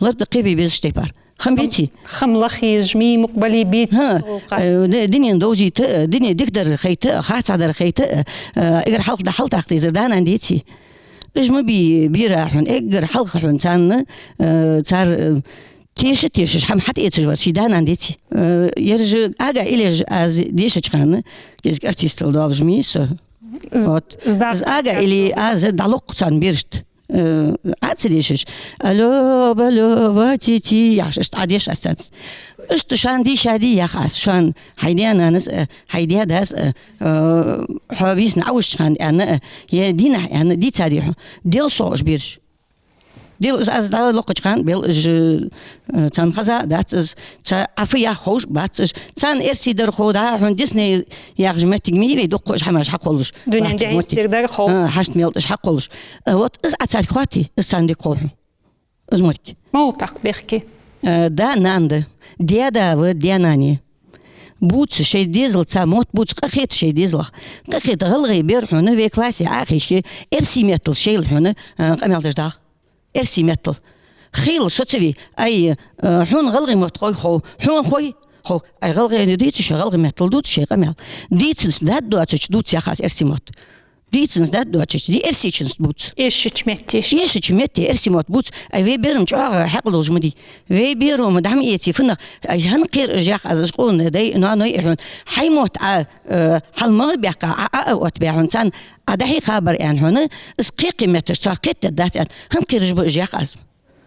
Ларда кхебе безача тайпара. Хам беций? Хам лахийжа, мий мукъабале беций? ХӀаа, э, ди-, дунен довзийта, э, дуне дикадар хайта, харцахьдар хайта, э, эггара хьалха дӀа-хьа тахта из да-нана деций? Уж ма бий бера хьона, эггара хьалха хьона царна, э, цар, э, теша-тешаш хӀама хьатӀаэцаш вар ший да-нана деций? Э, ераш ага илеш аз дешача хана, кӀезига артистал долаш ма йий со. З-, вот. Из ага или аз дӀалокх царна берашта. Э, Ӏа ца дешаш. Алло, балло, ва, ти, ти, яхаш, иштта Ӏа деш аз царца. Иштта шоана дийша дий, яха аз, шоана хьай даь-нанас, э, хьай даь-дас, э, э, хьо вийсна Ӏовужача хана аьнна, э, е дийнахьа аьнна, дийцадий хьона. Дел сох уж бераш. Дел уж аз дӀалокхача хана, бел уж, э, царна хеза а дац из, цар Ӏа фу йоах ховш а бац уж. Царна эрсий дар хов, дӀа хьона Дисней яхаш моттиг ма йий вай дукха уж хӀамаш хьакхоллаш. Дунен дехьа истер дар хов. А, хьашт мел уж хьакхоллаш. Э, вот из Ӏа царга хоатий, из царна дика хов хьона. Из моттиг. Мала тӀаккха бехке? Э, да-нана да. Даь-да ва, даь-нана я. Бувца шоай дезалца мотт бувца, къахета шоай дезалах. Къахета гӀалгӀай бер хьона вай классе Ӏохайше, эрсий меттала шоайла хьона, э, къамаьл деш дагӀа. Эрсий меттала. Хийла со ца вий. Ай, э, хьона гӀалгӀай мотт хой хов? Хьона хой? Хов. Ай, гӀалгӀай дийца шо, гӀалгӀай меттала дувца шоай къамаьл. Дийцанза даьд доацача дувца, яха аз, эрсий мотт. Дийцанза даьд доацача, ди эрсийчанза бувца. Эшача метте. Эшача метте эрсий мотт бувца. Ай, вай берам чӀоагӀа хьаькъал долаш ма дий. Вай беро ма дӀа ма эций фуннагӀа. Ай, хӀана кхер уж, яха аз, уж къона дай, ноаной а хьона. Хьай мотт Ӏа, э, хьалмагӀа баьккха, Ӏа, Ӏа, Ӏа отта баь хьона. Царна Ӏа дӀахьийха бар аьнна хьона, из кхы-кхы метташ цар кхетадаьдац аьнна. ХӀана кхераш ба уж, яха аз?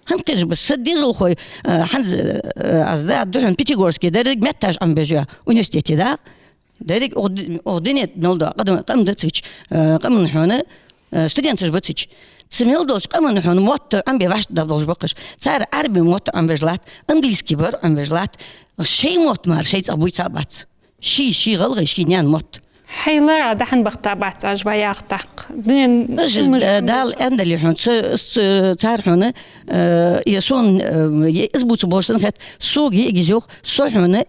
ХӀана кхераш ба? Са дезалхой, э, хӀанз, э, аз да, да хьона Пятигорске, деррига метташ Ӏомабеш я университете, да? Деррига укх д-, укх дунен мел доа къам, къам да цу чу, э, къаман хьона, э, студенташ ба цу чу. Цу мел долча къаман хьона мотт Ӏомабе вӀаштӀехьдаргдолаш ба-кх уж. Цар Ӏарбий мотт Ӏомабеш латт, английски бар Ӏомабеш латт, шоай мотт мара шоай цӀагӀа буйца а бац. Ший, ший гӀалгӀай, ший наьна мотт. Хьай лара дӀахьо бахта бац уж вай яхтакх. Дунен Уж, шимаш э, хьона Дала аьннадале хьона, ца, ца, цар хьона, э, е сон, э, е из бувца болаш санна хет, сога йиӀиг из йоах, со хьона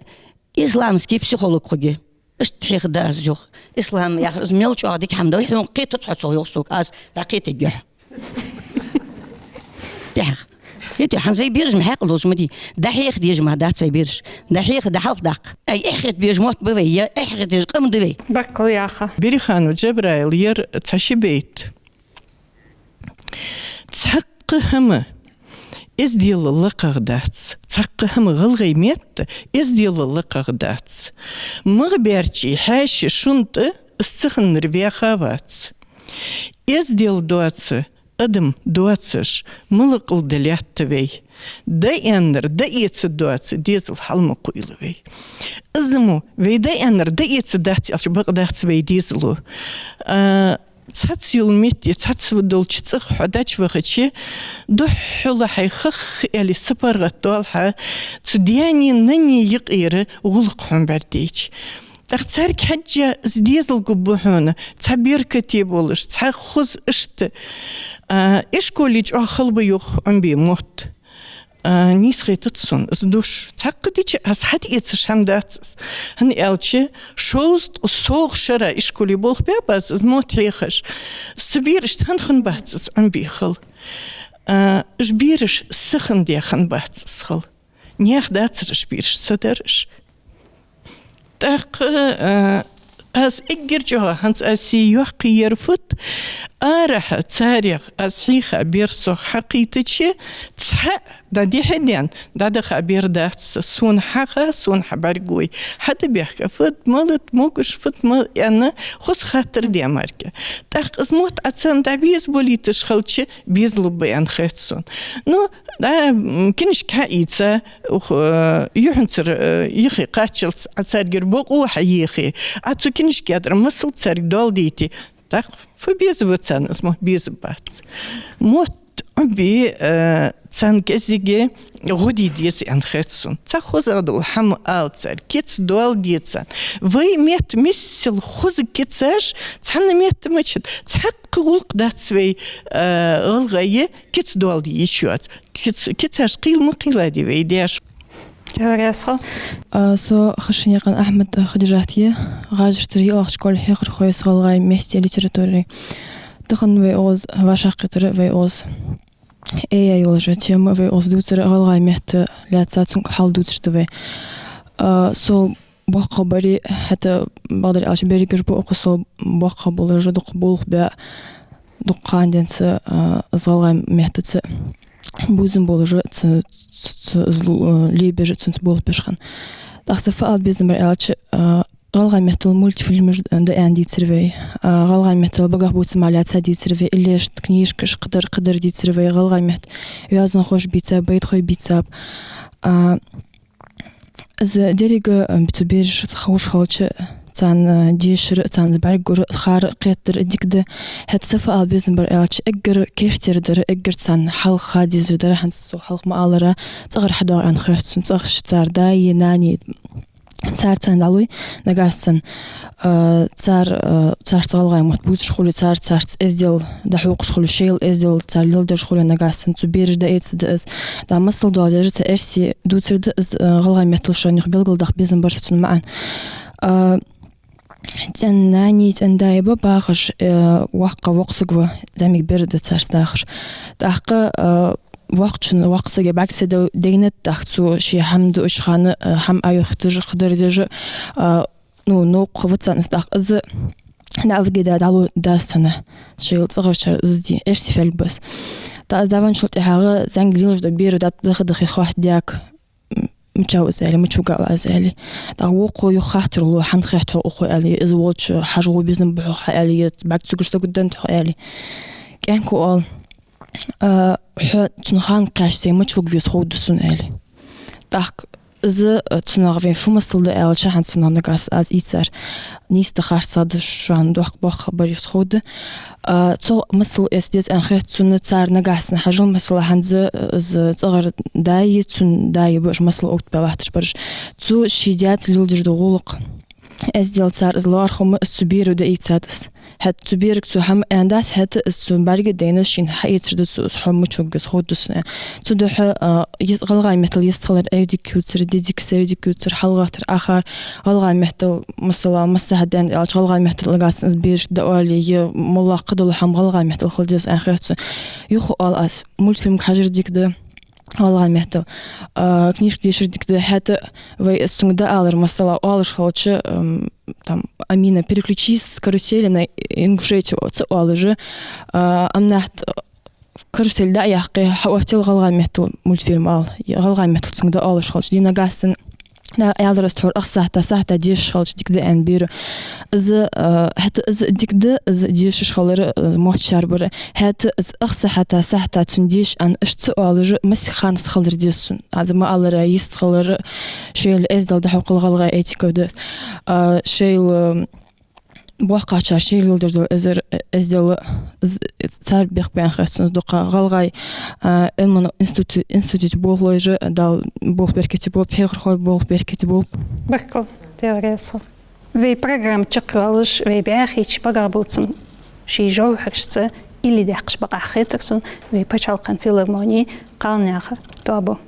исламский психолог хургья. Иштта хьехаду аз, йоах. Ислам яхар из мел чӀоагӀа дика хӀама да, хьона кхетац хьо цох, йоах сога, аз дӀакхетаргья хьо. ТӀехьагӀа. Хетий, хӀанз вай бераш ма хьаькъал долаш ма дий. ДӀахьеха дезаш мара дац вай бераш. ДӀахьеха, дӀахьалхадаккха. Ай, эхь хета безаш мотт ба вай, е эхь хета дезаш къам да вай. Баркал, Яха. Бериханов Джабраила яр цхьа ши бейт. Цхьаккха хӀама эздел лакхагӀа дац, цхьаккха хӀама гӀалгӀай метта эздел лакхагӀа дац. Мах баьрчий хьаьший шун тӀа, из ца хиннар ваьха вац. Эздел доаца адам доацаш, малакъал да лаьтта вай. Даьннар дӀаэца доаца дезал хьал ма кхуйла вай. Из мо, вай даьннар дӀаэцаргдац аьлча, бакъ дац вай дезало. А, цхьацца йолча метте, цхьацца долча цӀагӀа хьо дӀачувахача, духхьал хьай хах аьле сапаргӀатдоал хьа, цу даьнеи наьнеи юкъера гӀулакх хьона бӀаргадайча. ТӀаккха царга хьежжа из дезал гургба хьона, цхьа беркате болаш, цхьа хоза иштта. А, ишколе чӀоагӀа хала ба, йоах, Ӏомабе мотт. А, нийса хетац сона из дош. Цхьаккха дича аз хьатӀаэцаш хӀама дац из. ХӀана аьлча, шовзткъа совгӀа шера ишколе болх баьб аз из мотт хьехаш. Са берашта хӀана хиннабац из Ӏомабе хала? А, уж бераш са хинна де хиннабац из хала. Наьха дацар уж бераш, са дар уж. ТӀаккха, а, аз эггара чӀоагӀа хӀанз аз сий йоаккхе яр фуд, арахьа царех аз хьийха бер сох хьакхийтача, цхьа дӀадихьа даьнна, дӀадаха бер дац са, сона хьаха, сона хьабӀаргагой. ХьатӀабаьхка фуд, малад, могаш фуд, ма аьнна, хоза хаттар де мара. ТӀаккха из мотт Ӏа царна дӀабеза болийташ хилча, безалургба аьнна хет сона. Ну, да, м, кинашка хьаийца, ух, э, юххьанцара, э, юхе кхаччалца Ӏа царгара бокъо хьаехе, Ӏа цу кинашка тӀара масал царга доал дайте. ТӀаккха фу беза ва царна, из мотт беза бац. Мотт Ӏомабе, э, царна кӀезига гӀо де деза аьнна хет сона. Цхьа хозагӀа дола хӀама ала царга, кица доал де царна. Вай метта миссел хоза кицаш, цхьанна метта мачад, цхьаккха гӀулакх дац вай, э, гӀалгӀай, кица доал де йиш йоаца. Киц-, кицаш кхийла ма кхийладе вай даьша. Ялар ясхо. А, со Хашанаькъан Ахьмад Хадижат я, ГӀажарий тӀара ялх школе хьехархо я со гӀалгӀай метти литератури. Тахан вай укхаза вӀашагӀкхетар вай укхаза. Э, я йолаш тема вай укхаза дувцар гӀалгӀай метта лаьца цунга хьал дувцаш да вай. А, со боккхагӀбари, хӀаьта бакъдар аьлча берригаш ба укхаза со боккхагӀа болаш, дукха болх баь, дукха хана денз, а, из гӀалгӀай меттаца бувзам болаш, ца, ца, ца, из лу-, а, лебеш, цунца болх беш хинна. ТӀаккха са фу ала безам бар аьлча, а, гӀалгӀай меттала мультфильмаш да аьнна дийцар вай. А, гӀалгӀай меттала багах бувца мара лаьца дийцар вай. Иллеш книжкаш кхыдар, кхыдар дийцар вай. ГӀалгӀай метта йоазонхоша бийцаб, байтхой бийцаб. А, из деррига, а, цу берашта ховш хилча, царна дешар, царна бӀаргагур, хар, кхетар дика да. ХӀаьта са фу ала безам бар аьлча, эггара керттера дар, эггара царна хьалха ха дезаш дар, хӀанз со хьалха ма аллара, цӀагӀара хьадоагӀа аьнна хет сона, цӀагӀа цар даи, нанеи, цар царна дӀалой, нагахьа санна, а, цар, а, царца гӀалгӀай мотт бувцаш хуле, цар царца эздел дӀахьокхаш хуле, шоайла эздел цар леладеш хуле, нагахьа санна цу бераша дӀаэцаргда из. ТӀаккха масал доаладеш, цхьа эрсий дувцаргда из, а, гӀалгӀай меттала шоана юха белгалдаккха безам бар са цун маӀан. А, цӀен-нани, цӀен-даи ба бахаш, э, воккха воккха саг ва, зӀамига бер да царца дахаш. ТӀаккха, э, воккхачун, воккхача сага бӀарг садайнад, тӀаккха цо ший хӀама дуача хана, э, хӀама Ӏоюхийташ, кхыдар деш, э, ну, новкъа ва царна из, тӀаккха из дӀавига да, дӀалу дас санна, шоайла цӀагӀарчар из ди, эрсий фаьлг ба из. ТӀаккха из дӀавенначул тӀехьагӀа зӀамига лелаш дола бер да, даха-дахе хоаттадаьд, м, мича ва из аьле, мича вига ва из аьле. ТӀаккха вокхо юха хаттар лу, хӀана хет хьо укхо аьле, из волча хьажа гӀо безам ба хьох хьа аьле, е бӀарг цугаш дагадденнад хьох аьле. КӀаьнко оал, а, хьо цун хана кхаьча сай мича вига веза ховргда сона аьле. ТӀаккха Из, э, цунах вай фу масал да аьлча, хӀанз цунах нагахьа санна аз ийцар нийса да, харцахьа да, шоана доккха боккха бар из ховргда. А, цо масал эца деза аьнна хет сона цар нагахьа санна хьажал, масала, хӀанз, э, из цӀагӀара даи, цун даи бараш масала оттабаь латташ бараш. Цо ший даьца леладеш дола гӀулакх, эздел цар из лоархӀам, из цу берага дӀаийцад из. ХӀаьта цу берага цо хӀама аьннадац, хӀаьта из цун бӀарга а дайна, шийна хьаэцаш да цо из, хьо мича воагӀа из ховргда сона. Цудухьа, а, йис-, гӀалгӀай меттала йистхилар Ӏердиг ювцар, дедиг, сердиг ювцар, хьалгӀаттар, ахар, гӀалгӀай меттала, масала, массахьа даьнна аьлча, гӀалгӀай меттала нагахьа санна из берашка дӀаоале, е моллагӀа кхыдола хӀама гӀалгӀай меттала хила деза аьнна хет сона. Юха оал аз, мультфильмага хьажар дика да гӀалгӀай меттала, а, книжка дешар дика да, хӀаьта вай из цунга дӀаалар, масала, оалаш хилча, ам, там, «Амина, переключись с карусели на ингушетию» ца оалаш, а, амма нахьа «Карусель» дӀа а яьккхе, хьаоттаяьй гӀалгӀай меттала мультфильм ала, е гӀалгӀай меттала цунга дӀаоалаш хилча, дийнахьа санна, нагахьа аьлар аз, тхьовра ах сахьата, сахьата дешаш хилча дика да аьнна бераш. Из, а, хӀаьта из дика да, из дешаш хилар, а, мотташ яр бар. ХӀаьта из ах сахьата, сахьата цунна деша аьнна, иштта ца оалаш, массе хана хилар деза цунна. Аз ма аллара, йистхилар шоайла эздел да, хьокхал гӀалгӀай этика да. А, шоайла боккхагӀчар шоайла леладеш дола эздел, эздел, з-, цар бехк ба аьнна хет сона дукха. ГӀалгӀай, а, Ӏилман институ-, институте болхлой же, Дала болх беркате болба, пхьегӀархой болх беркате болба. Баркал, Даьла раьза хилва. Вай программа чакхйоалаш, вай бӀаьхийча багахбувцам ший жовхьарашца илли даьккхача бакъахьа хетар сона вай паччахьалкхен филармоне кхалнаьха тоаба.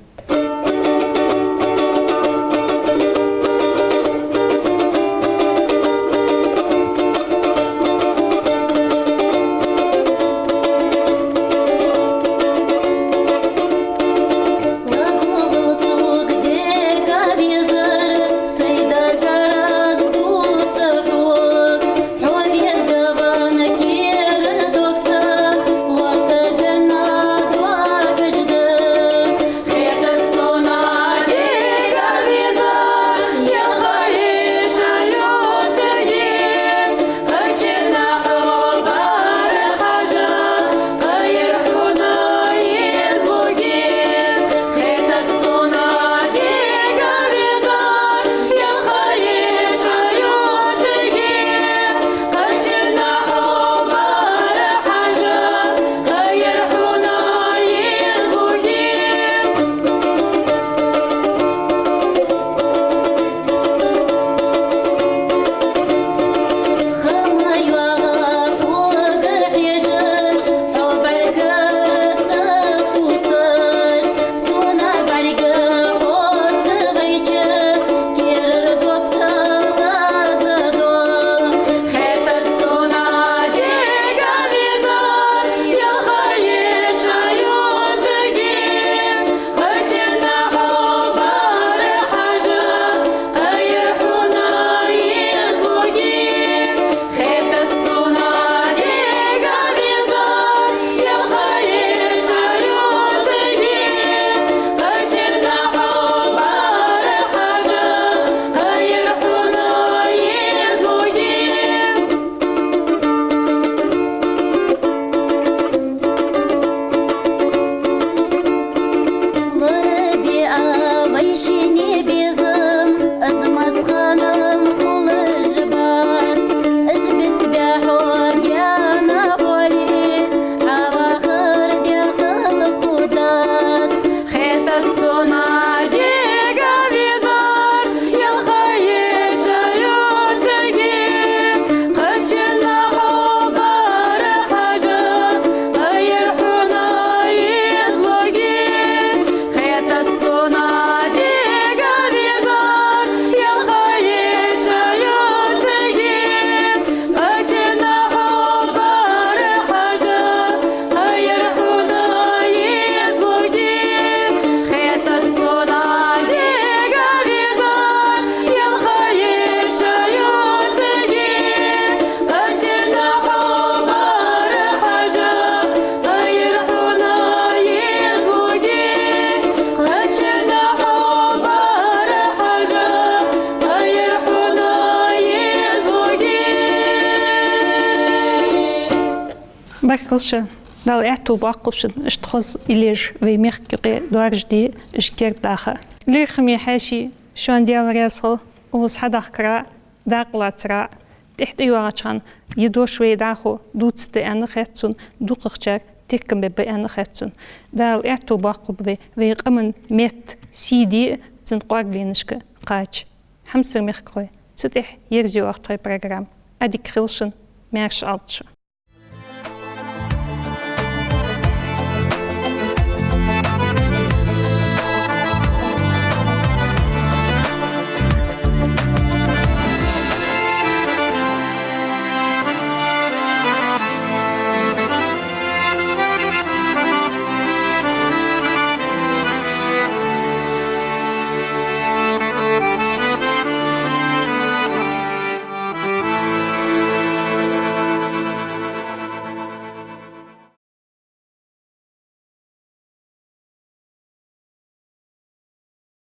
Баркал шоана. Дала аьттув боаккхалба шун, иштта хоза иллеш вай мехка юкъе доаржаде, уж кердадаха. Лерхӏаме хьаьший, шоана Даьла раьза хилва, укхаза хьадахкара, дакъа лацара, тӏехьа тӏайоагӏача хана ер дош вай дӏахо дувцаргда аьнна хет сона, дукхагӏчар теркам бергба аьнна хет сона. Дала аьттув боаккхалба вай, вай къаман метта сий де а, цун къоаргленашка кхача. Хьамсара мехкахой, цу тӏехьа ерзайоагӏа тхоай программа. Ӏадика хийла шун, маьрша Ӏалда шо.